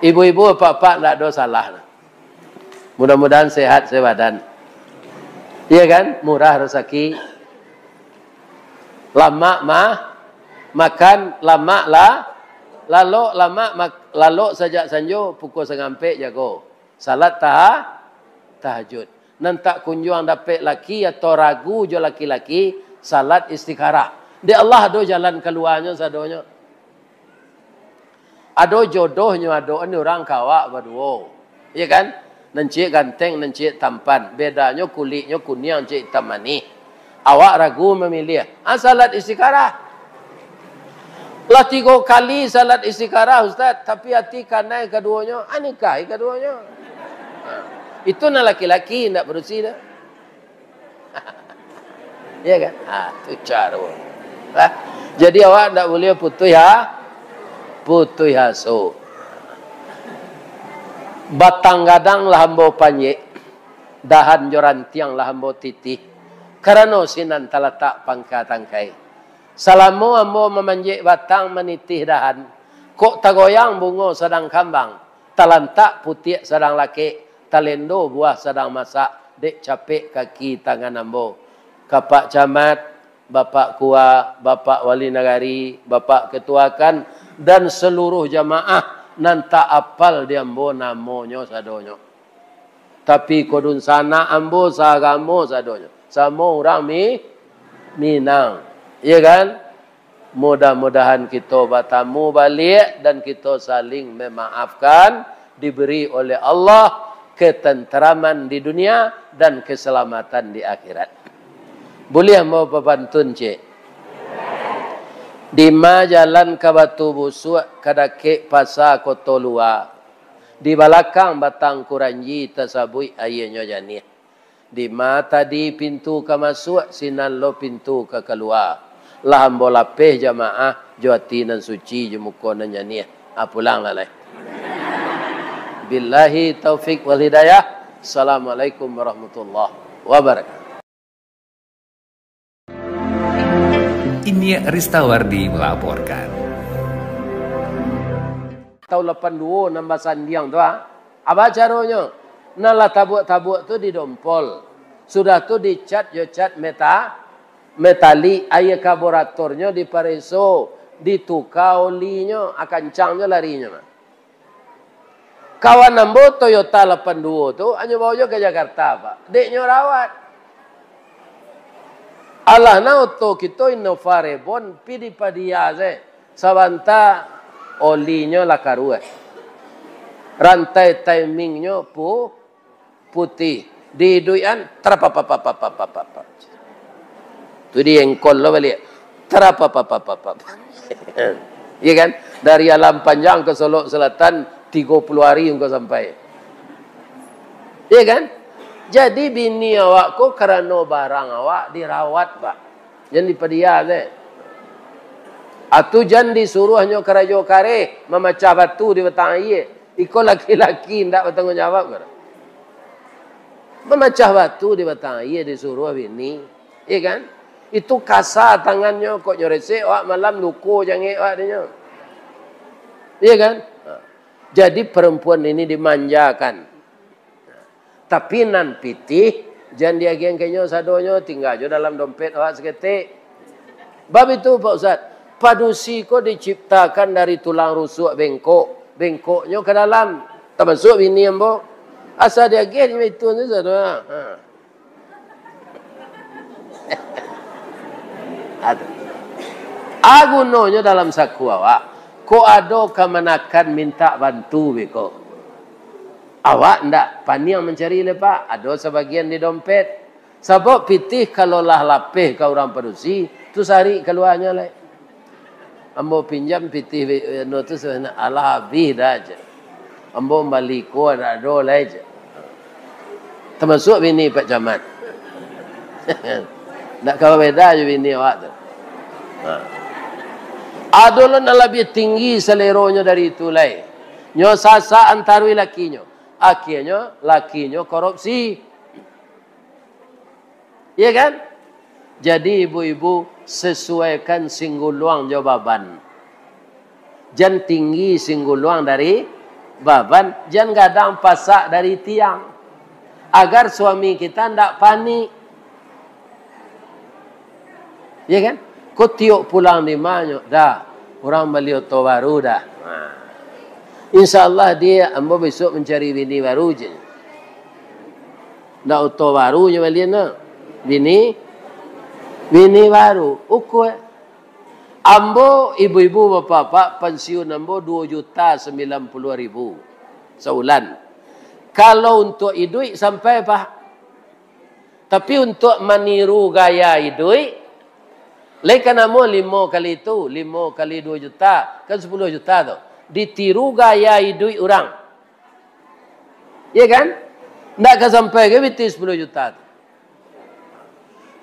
Ibu-ibu, apak-apak, ndak ado salah. Mudah-mudahan sehat sebadan. Iya kan? Murah rasaki. Lamak mah, makan, lamak lah, lalok, lamak mak-, lalok sajak sanjo pukul sangampek jago. Salat taha-, tahajud. Nan tak kunjuang dapek laki atau ragu jo laki-laki, salat istikharah. Dek Allah ado jalan kaluanyo sadonyo. Ado jodohnyo, ado ni urang ka awak baduo. Iya kan? Nan ciek ganteng, nan ciek tampan. Bedanyo kuliknyo kuniang, ciek itam manih. Awak ragu mamiliah. Ah, salat istikharah. Lah tigo kali salat istikharah, Ustaz, tapi ati kanai kaduonyo, ah, nikahi kaduonyo. Itu nan laki-laki, ndak padusi doh. Iya kan? Ah, tu caro. Lah, jadi awak ndak buliah putuih ha-, putuih aso. Batang gadang lah ambo panjek, dahan jo rantiang lah ambo titih, karano sinan talatak pangka tangkai. Salamo ambo mamanjek batang, manitih dahan, kok tagoyang bungo sadang kambang, talantak putiak sadang lakek, talendo buah sadang masak, dek capek kaki tangan ambo. Ka Pak Camat, Bapak Kua, Bapak Wali Nagari, Bapak Ketua kan, dan saluruah jamaah nan tak apal di ambo namonyo sadonyo. Tapi ko dunsanak ambo saagamo sadonyo. Samo urang Mi-, Minang. Iya kan? Mudah-mudahan kito batamu baliak dan kito saling memaafkan, diberi oleh Allah ketenteraman di dunia dan keselamatan di akhirat. Buliah mau papantun, cek? Dima jalan ka Batu Busuak, ka dakek Pasa Koto Lua. Di balakang batang kuranji tasabuik aianyo janiah. Dima tadi pintu ka masuak, sinan lo pintu ka kalua. Lah ambo lapeh jamaah, jo ati nan suci, jo muko nan janiah. Ah, pulanglah lai. Billahi taufik wal hidayah. Assalamualaikum warahmatullahi wabarakatuh. Iniak Ristawardi melaporkan. Taun lapan duo nan basandiang tu, ah. Apa caronyo? Nan lah tabuak-tabuak tu didompol. Sudah tu dicat jo cat meta-, metalik, aia karburatornyo dipareso, dituka olinyo, ah, kancang jo larinyo mah. Kawan ambo Toyota lapan duo tu, hanyo bawa jo ka Jakarta, Pak. Dek nyo rawat. Alah, nah, oto kito Innova Reborn, pi dipadia se. Sabanta olinyo lah karuah. Rantai timingnyo pu-, putih. Diiduikan, trapapapapapapapap. Tu diengkol lo baliak. Trapapapapapap. Iya kan? Dari Alam Panjang ka Solok Selatan, tigo puluah hari engkau sampai. Iya kan? Jadi bini awak ko karano barang awak dirawat, Pak. Jan dipadia se. Atu jan disuruahnyo karajo kareh, mamacah batu di batang aia. Iko laki-laki ndak batangguang jawab, kan? Mamacah batu di batang aia disuruah bini, iya kan? Itu kasa tangannyo, kok nyo resek awak malam, luko jangek awak dinyo. Iya kan? Ha. Jadi perempuan ini dimanjakan. Tapi nan pitih, jan diagiahan ka inyo sadonyo, tingga jo dalam dompet awak saketek. Bab itu, Pak Ustaz, padusi ko diciptakan dari tulang rusuk bengkok, bengkoknyo ka dalam, tamasuak bini ambo. Asa diagiah di itu tu sadonyo. Ha. Aduh. A gunonyo dalam saku awak, kok ado kamanakan mintak bantu beko. Awak ndak paniang mancari lai, Pak, ado sabagian di dompet. Sabab pitih kalau lah lapeh ka urang padusi, tu sarik kaluanyo lai. Ambo pinjam pitih, anu tu, sabananyo alah abih dah, cek. Ambo mambali ko ndak ado lai, cek. Tamasuak bini Pak Camat. Ndak kawa beda jo bini awak tu. Ha. Ado lo nan labiah tinggi saleronyo dari itu lai. Nyo sasak antaruih lakinyo. Akhianyo, lakinyo korupsi. Iya kan? Jadi, ibu-ibu, sesuaikan singguluang jo baban. Jan tinggi singguluang dari baban, jan gadang pasak dari tiang. Agar suami kita ndak panik. Iya kan? Ko tiok pulang di ma nyo, "Dah, urang bali oto baru dah." Nah. "Insya Allah, Dek, ambo besok mancari bini baru," cek. Ndak oto baru nyo balian tu. Bini, bini baru. Ukua. Ambo, ibu-ibu, bapak-bapak, pensiun ambo dua juta sembilan puluh ribu sabulan. Kalau untuak iduik sampai, Pak. Tapi untuak maniru gaya iduik, lai ka namo limo kali itu, limo kali dua juta, kan sepuluh juta tu. Ditiru gaya iduik urang. Iya kan? Ndak ka sampai ka pitih sepuluh juta tu.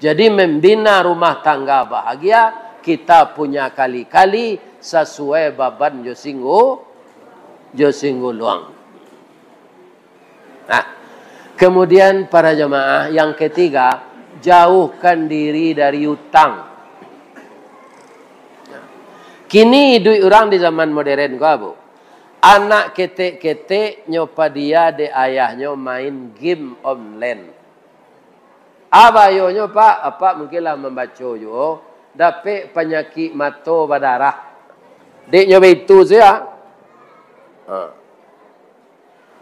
Jadi, membina rumah tangga bahagia, kita punya kali-kali sasuai baban jo singgu-, jo singguluang. Nah, kemudian para jamaah, yang ketiga, jauhkan diri dari utang. Kini iduik urang di zaman modern ko, Bu. Anak ketek-ketek nyo padia dek ayahnyo main game online. Abayonyo, Pak, Apak mungkin lah mambaco juo, dapek panyakik mato badarah. Dek nyo baitu sia. Ha.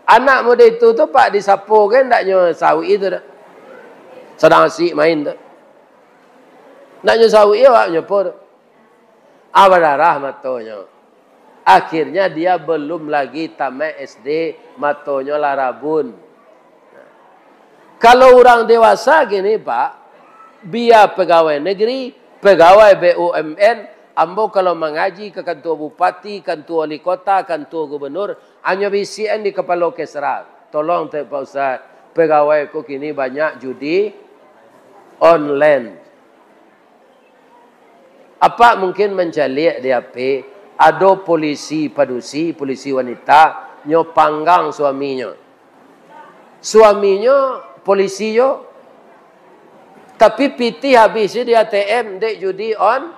Anak mudo itu tu, Pak, disapo kan ndak nyo sauik tu dah. Sadang asik main tu. Ndak nyo sauik awak nyo po tu. Ah, badarah matonyo. Akhirnya dia belum lagi tamat S D, matonyo lah rabun. Kalau urang dewasa kini, Pak, bia pegawai negeri, pegawai B U M N, ambo kalau mangaji ka kantua bupati, kantua wali kota, kantua gubernur, anyo bisiakan di kapalo kesra, "Tolong teh, Pak Ustaz, pegawai ko kini banyak judi online." Apak mungkin mancaliak di H P, ado polisi padusi, polisi wanita, nyo panggang suaminyo. Suaminyo polisi jo, tapi pitih abih se di A T M, dek judi on-,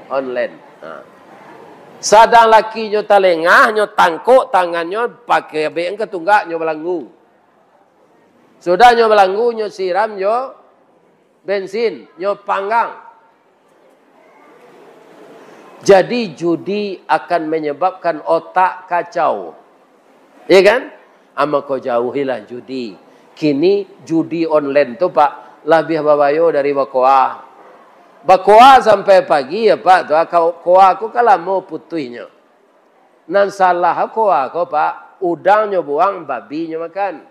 online. Ha. Sadang lakinyo talengah, nyo tangkok tangannyo, pakai abek ka tunggak, nyo balanggu. Sudah nyo balanggu, nyo siram jo bensin, nyo panggang. Jadi, judi akan menyebabkan otak kacau. Iya kan? Ah, mako jauhilah judi. Kini judi online tu, Pak, labiah babayo dari bakoa. Bakoa sampai pagi, ya, Pak, tu, ah, ko-, koa ko kan lamo putuihnyo. Nan salah koa ko, Pak, udangnyo buang, babinyo makan.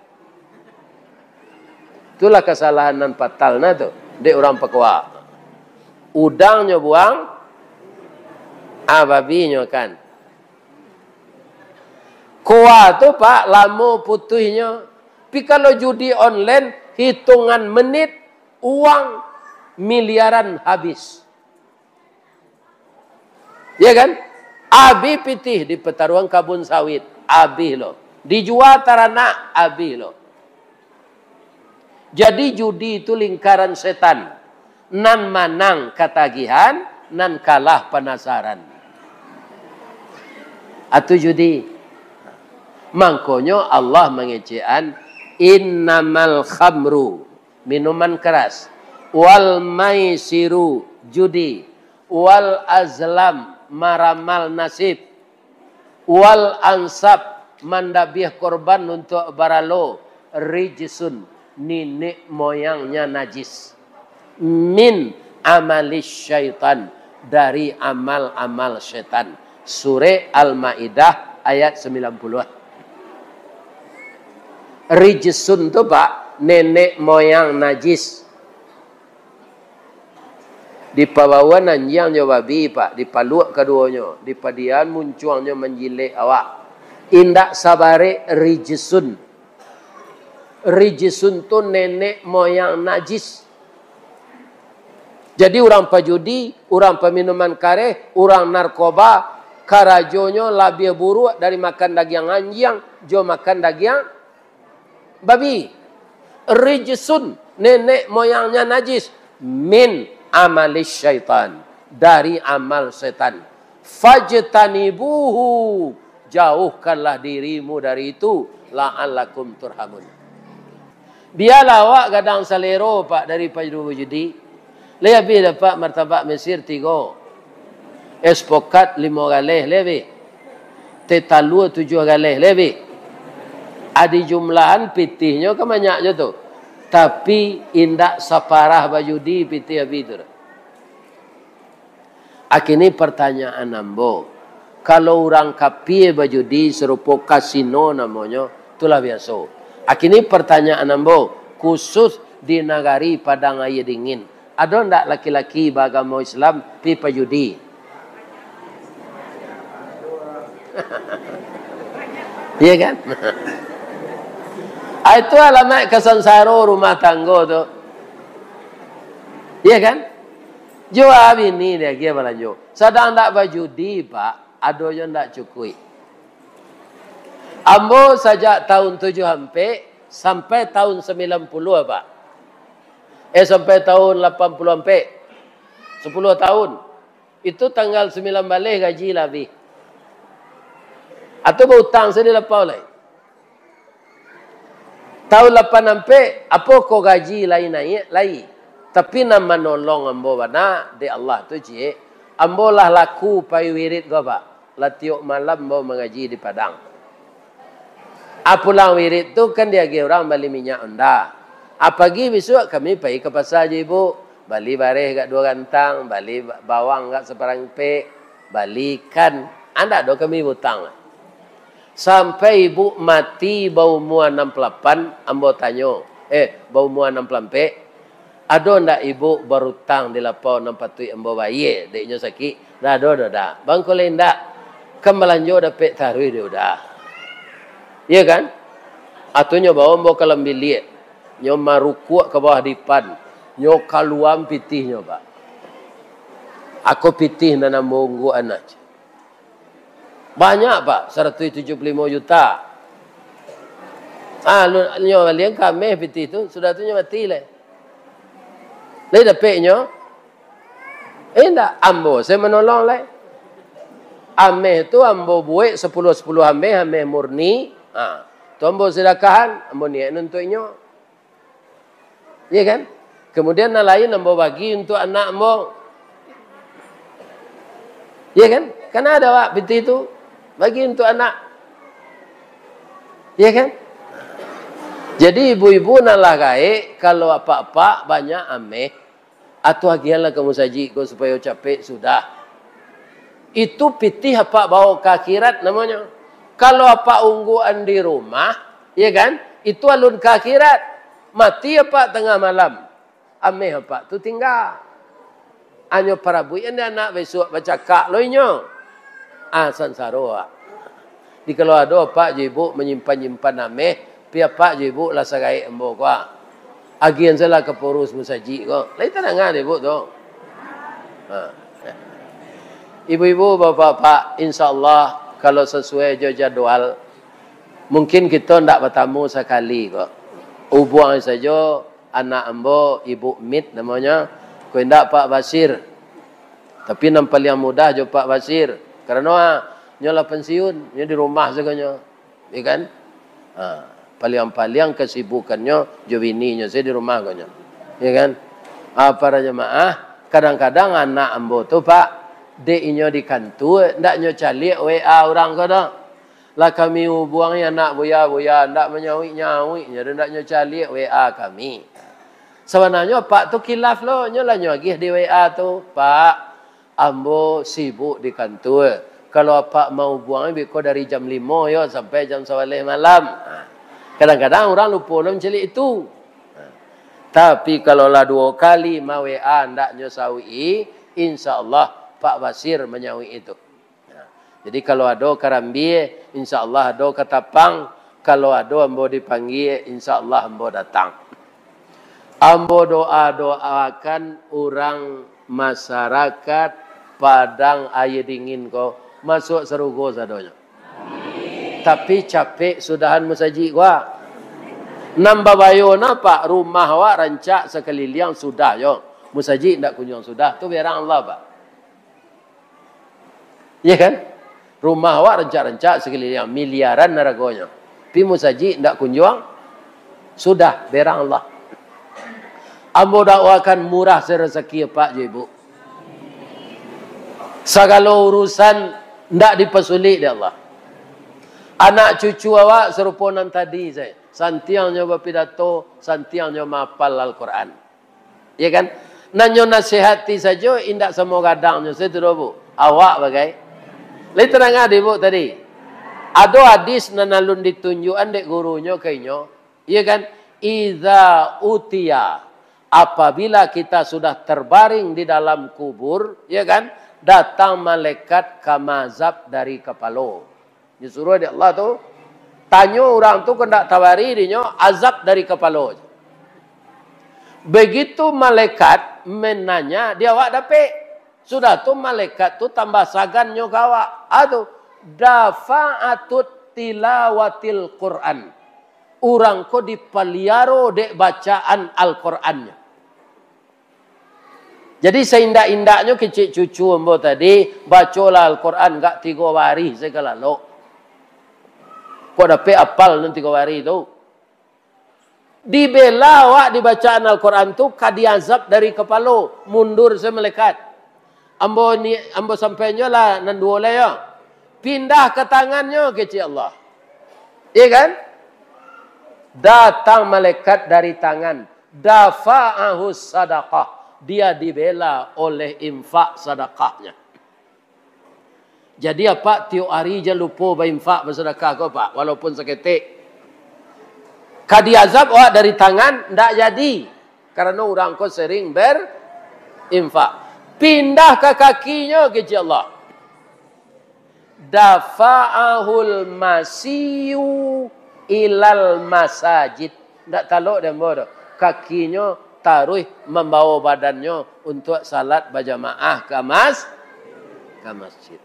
Itulah kasalahan nan fatal nah tu, dek urang pakoa. Udangnyo buang, ah, babinyo makan. Koa tu, Pak, lamo putuihnyo. Tapi kalau judi online, hitungan menit, uang miliaran habis. Ya kan? Abih pitih di pataruang kabun sawit, abih lo. Dijua taranak, abih lo. Jadi, judi itu lingkaran setan. Nan manang katagihan, nan kalah panasaran. Atu judi. Mangkonyo Allah mangecekan, "Innamal khamru," minuman keras, "wal maisiru," judi, "wal azlam," maramal nasib, "wal ansab," mandabiah korban untuak baralo, "rijsun," ninek moyangnya najis, "min amalis syaitan," dari amal-amal setan. Surek Al-Maidah ayat sembilan puluh. Rijsun tu, Pak, nenek moyang najis. Dipabawaan anjiang jo babi, Pak, dipaluak kaduonyo, dipadiaan muncuangnyo manjilek awak. Indak sabarek rijsun. Rijsun tu nenek moyang najis. Jadi, urang pajudi, urang paminuman kareh, urang narkoba, karajonyo labiah buruak dari makan dagiang anjiang jo makan dagiang babi. Rijsun, nenek moyangnya najis, min amalis syaitan, dari amal setan. Fajtanibuhu, jauhkanlah dirimu dari itu, la'allakum turhamun. Bialah awak gadang salero, Pak, dari pajudi-pajudi. Lai abih dapat martabak Mesir tigo. Es pokat limo galeh, lai abih. Teh talua tujuah galeh, lai abih. Adi jumlahan pitihnyo kan banyak jo tu. Tapi indak saparah bajudi pitih abih tu. Akini pertanyaan ambo, kalau urang kapia bajudi sarupo kasino namonyo, tu lah biaso. Akini pertanyaan ambo, khusus di nagari Padang Aia Dingin, ado ndak laki-laki baagamo Islam pi pajudi? Iya kan? Ah, itu alamat kasansaro rumah tanggo tu. Iya kan? Jua bini diagiah balanjo. Sadang ndak bajudi, Pak, ado jo ndak cukuik. Ambo sajak tahun tujuah ampek sampai tahun sambilan puluah, Pak. Eh, sampai tahun lapan puluah ampek. Sapuluah tahun. Itu tanggal sambilan baleh gaji lah abih. Atau bautang sajo di lapau lai. Tahun lapan ampek, apo ko gaji lai naiak, lai. Tapi nan manolong ambo bana, dek Allah tu, ciek. Ambo lah laku pai wirid ko, Pak. Lah tiok malam ambo mangaji di Padang. Ah, pulang wirid tu kan diagiah urang bali minyak onda. Ah, pagi bisuak kami pai ka pasa jo ibu, bali bareh agak duo gantang, bali ba-, bawang agak saparangpek, bali ikan. Andak doh kami bautang. Sampai ibu mati baumua anam puluah lapan, ambo tanyo, eh, baumua anam puluah ampek, "Ado ndak ibu barutang di lapau nan patuik ambo bayie, dek inyo sakik?" "Ndak ado doh, Da." "Bangko lai ndak? Kan balanjo dapek taruih dek Uda." Iya kan? Atau nyo bawa ambo ka dalam biliak, nyo marukuak ka bawah dipan, nyo kaluaan pitihnyo, Pak. Ako pitih nan ambo ungguakan aja. Banyak, Pak, saratuih tujuah puluah limo juta. Ah, lu-, nyo balian ka ameh pitih tu, sudah tu nyo mati lai. Lai dapek nyo? Eh, indak, ambo se manolong lai. Ameh tu ambo buek sapuluah-sapuluah ameh, ameh murni. Ha, tu ambo sadakahan, ambo niaik untuak inyo. Iya kan? Kemudian nan lain ambo bagi untuak anak ambo. Iya kan? Kan ado, Pak, pitih tu. Bagi untuak anak. Iya kan? Jadi ibu-ibu nan lah gaek, kalau apak-apak banyak ameh, atau agianlah ka musajik ko supayo capek sudah. Itu pitih apak bawa ka akhirat namonyo. Kalau apak ungguakan di rumah, ya kan? Itu alun ka akhirat. Mati apak tangah malam. Ameh apak tu tingga. Anyo parabuik an di anak, bisuak bacakak lo inyo. Ah, sansaro, Pak. Jadi kalau ado apak jo ibu manyimpan-nyimpan ameh, pi apak jo ibu lah sagaek ambo ko, ah. Agian sajolah ka pengurus musajik ko. Lai tadanga dek ibu tu. Ha. Ibu-ibu, bapak-bapak, insya Allah, kalau sasuai jo jadwal, mungkin kito ndak batamu sakali ko. Ubuang sajo anak ambo, Ibu Mit namonyo, ko indak Pak Basir. Tapi nan paliang mudah jo Pak Basir. Karano, ah, nyo lah pensiun, nyo di rumah sagonyo. Ya kan? Ha, paliang-paliang kasibukannyo jo bininyo sajo di rumah ko nyo. Ya kan? Ha, para jamaah, kadang-kadang anak ambo tu, Pak, dek inyo di kantua, ndak nyo caliak W A urang ko doh. Lah kami ubuangi anak buya-buya, ndak manyauik-nyauik nyo doh, ndak nyo caliak W A kami. Sabananyo apak tu kilaf lo, nyo lah nyo agiah di W A tu, "Pak, ambo sibuk di kantua. Kalau apak maubuang, beko dari jam limo yo sampai jam sabaleh malam." Ha. Kadang-kadang urang lupo lo mancaliak itu. Ha. Tapi kalau lah duo kali ma-W A ndak nyo sauik-i, insya Allah Pak Basir manyauik itu. Nah, jadi kalau ado karambia, insya Allah ado katapang. Kalau ado ambo dipanggia, insya Allah ambo datang. Ambo doa-doakan urang masyarakat Padang Aia Dingin ko masuak sarugo sadonyo. Tapi capek sudahan musajik ko. Nan babayo na, Pak, rumah awak rancak sakaliliang sudah yo. Musajik ndak kunjuang sudah, tu berang Allah, Pak. Iya kan? Rumah awak rancak-rancak sakaliliang, miliaran haragonyo. Pi musajik ndak kunjuang, sudah, berang Allah. Ambo dakwakan murah se rasaki apak jo ibu. Sagalo urusan ndak dipasulik dek Allah. Anak cucu awak sarupo nan tadi sajo. Santiangnyo bapidato, santiangnyo mahapal Al-Quran. Ya kan? Nan nyo nasihati sajo, indak samo gadangnyo sajo tu doh, Bu. Awak bagai. Lai tadanga dek Ibu tadi? Ado hadis nan alun ditunjuakan dek gurunyo ka inyo. Ya kan? Iza utiya, apabila kita sudah terbaring di dalam kubur, ya kan? Datang malaikat ka maazab dari kapalo. Disuruah dek Allah tu. Tanyo urang tu kok ndak tabari dinyo, azab dari kapalo. Begitu malaikat mananya, di awak dapek. Sudah tu malaikat tu tambah sagannyo ka awak. Ah tu, dafa'atut tilawatil Quran. Urang ko dipaliaro dek bacaan Al-Qurannyo. Jadi, saindak-indaknyo kecek cucu ambo tadi, bacolah Al-Quran agak tigo barih sajo ka lalok. Kok dapek apal nan tigo barih tu? Dibela awak di bacaan Al-Quran tu, ka diazab dari kapalo, mundur sajo malaikat. Ambo ni, ambo sampaiannyo lah nan duo lai yo. Pindah ka tangannyo, kecek Allah. Iya kan? Datang malaikat dari tangan. Dafa'ahu sadaqah. Dia dibela oleh infak sadakahnya. Jadi, Apak, tiok ari jan lupo bainfak, basadakah ko, Pak, walaupun saketek. Ka diazab awak dari tangan, ndak jadi. Karano urang ko sering berinfak. Pindah ka kakinyo, kecek Allah. Dafa'ahul masyu ilal masajid. Ndak talok dek ambo doh. Kakinyo taruih mambawo badannyo untuak salat bajamaah ka mas-, ka masjid.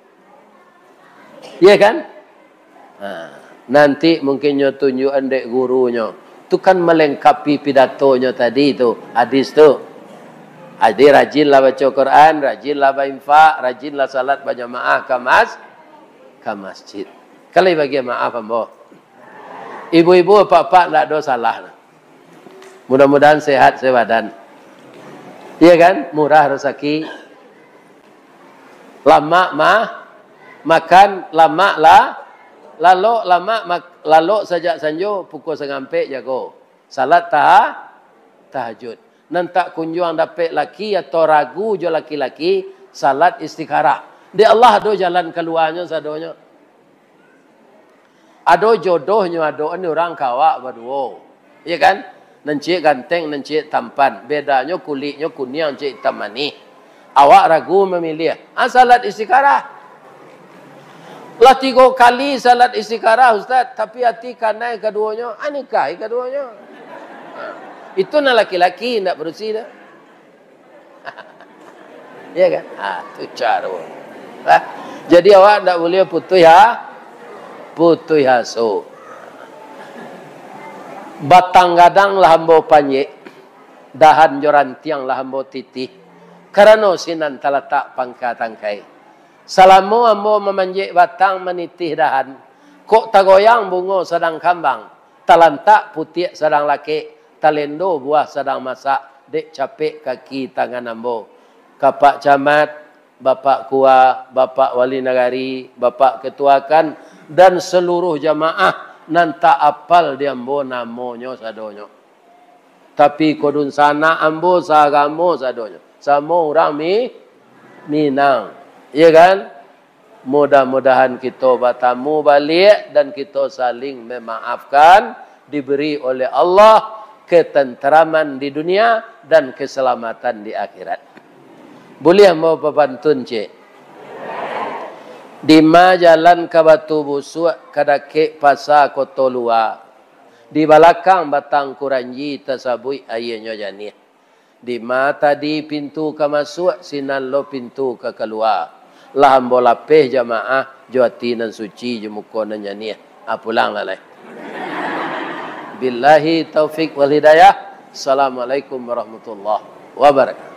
Iya kan? Ha, nanti mungkin nyo tunjuakan dek gurunyo. Tu kan malengkapi pidatonyo tadi tu, hadis tu. Jadi, rajinlah baco Quran, rajinlah bainfak, rajinlah salat bajamaah ka mas-, ka masjid. Kalau bagian maaf ambo. Ibu-ibu, apak-apak, ndak ado salah. Mudah-mudahan sehat sabadan. Iya kan? Murah rasaki. Lamak mah, makan, lamak lah, lalok, lamak mak-, lalok sajak sanjo pukua sangampek jago. Salat taha-, tahajud. Nan tak kunjuang dapek laki atau ragu jo laki-laki, salat istikharah. Dek Allah ado jalan kaluanyo sadonyo. Ado jodohnyo, ado ni urang ka awak baduo. Iya kan? Nan ciek ganteng, nan ciek tampan. Bedanyo kuliknyo kuniang, ciek itam manih. Awak ragu mamiliah. Ah, salat istikharah. Lah tigo kali salat istikharah, Ustaz, tapi ati kanai kaduonyo. Ah, nikahi kaduonyo. Itu nan laki-laki, ndak padusi doh. Iya kan? Ah, tu caro. Lah, jadi awak ndak buliah putuih ha-, putuih aso. Batang gadang lah ambo panjek, dahan jo rantiang lah ambo titih, karano sinan talatak pangka tangkai. Salamo ambo mamanjek batang, manitih dahan, kok tagoyang bungo sadang kambang, talantak putiak sadang lakek, talendo buah sadang masak, dek capek kaki tangan ambo. Ka Pak Camat, Bapak Kua, Bapak Wali Nagari, Bapak Ketua kan, dan seluruh jamaah nan tak apal di ambo namonyo sadonyo. Tapi ko dunsanak ambo saagamo sadonyo. Samo urang Mi-, Minang. Iya kan? Mudah-mudahan kito batamu baliak dan kito saling memaafkan, diberi oleh Allah ketenteraman di dunia dan keselamatan di akhirat. Buliah ambo bapantun, cek? Dima jalan ka Batu Busuak, ka dakek Pasa Koto Lua. Di balakang batang kuranji tasabuik aianyo janiah. Dima tadi pintu ka masuak, sinan lo pintu ka kalua. Lah ambo lapeh jamaah, jo ati nan suci, jo muko nan janiah. Ah, pulanglah lai. Billahi taufik wal hidayah. Assalamualaikum warahmatullahi wabarakatuh.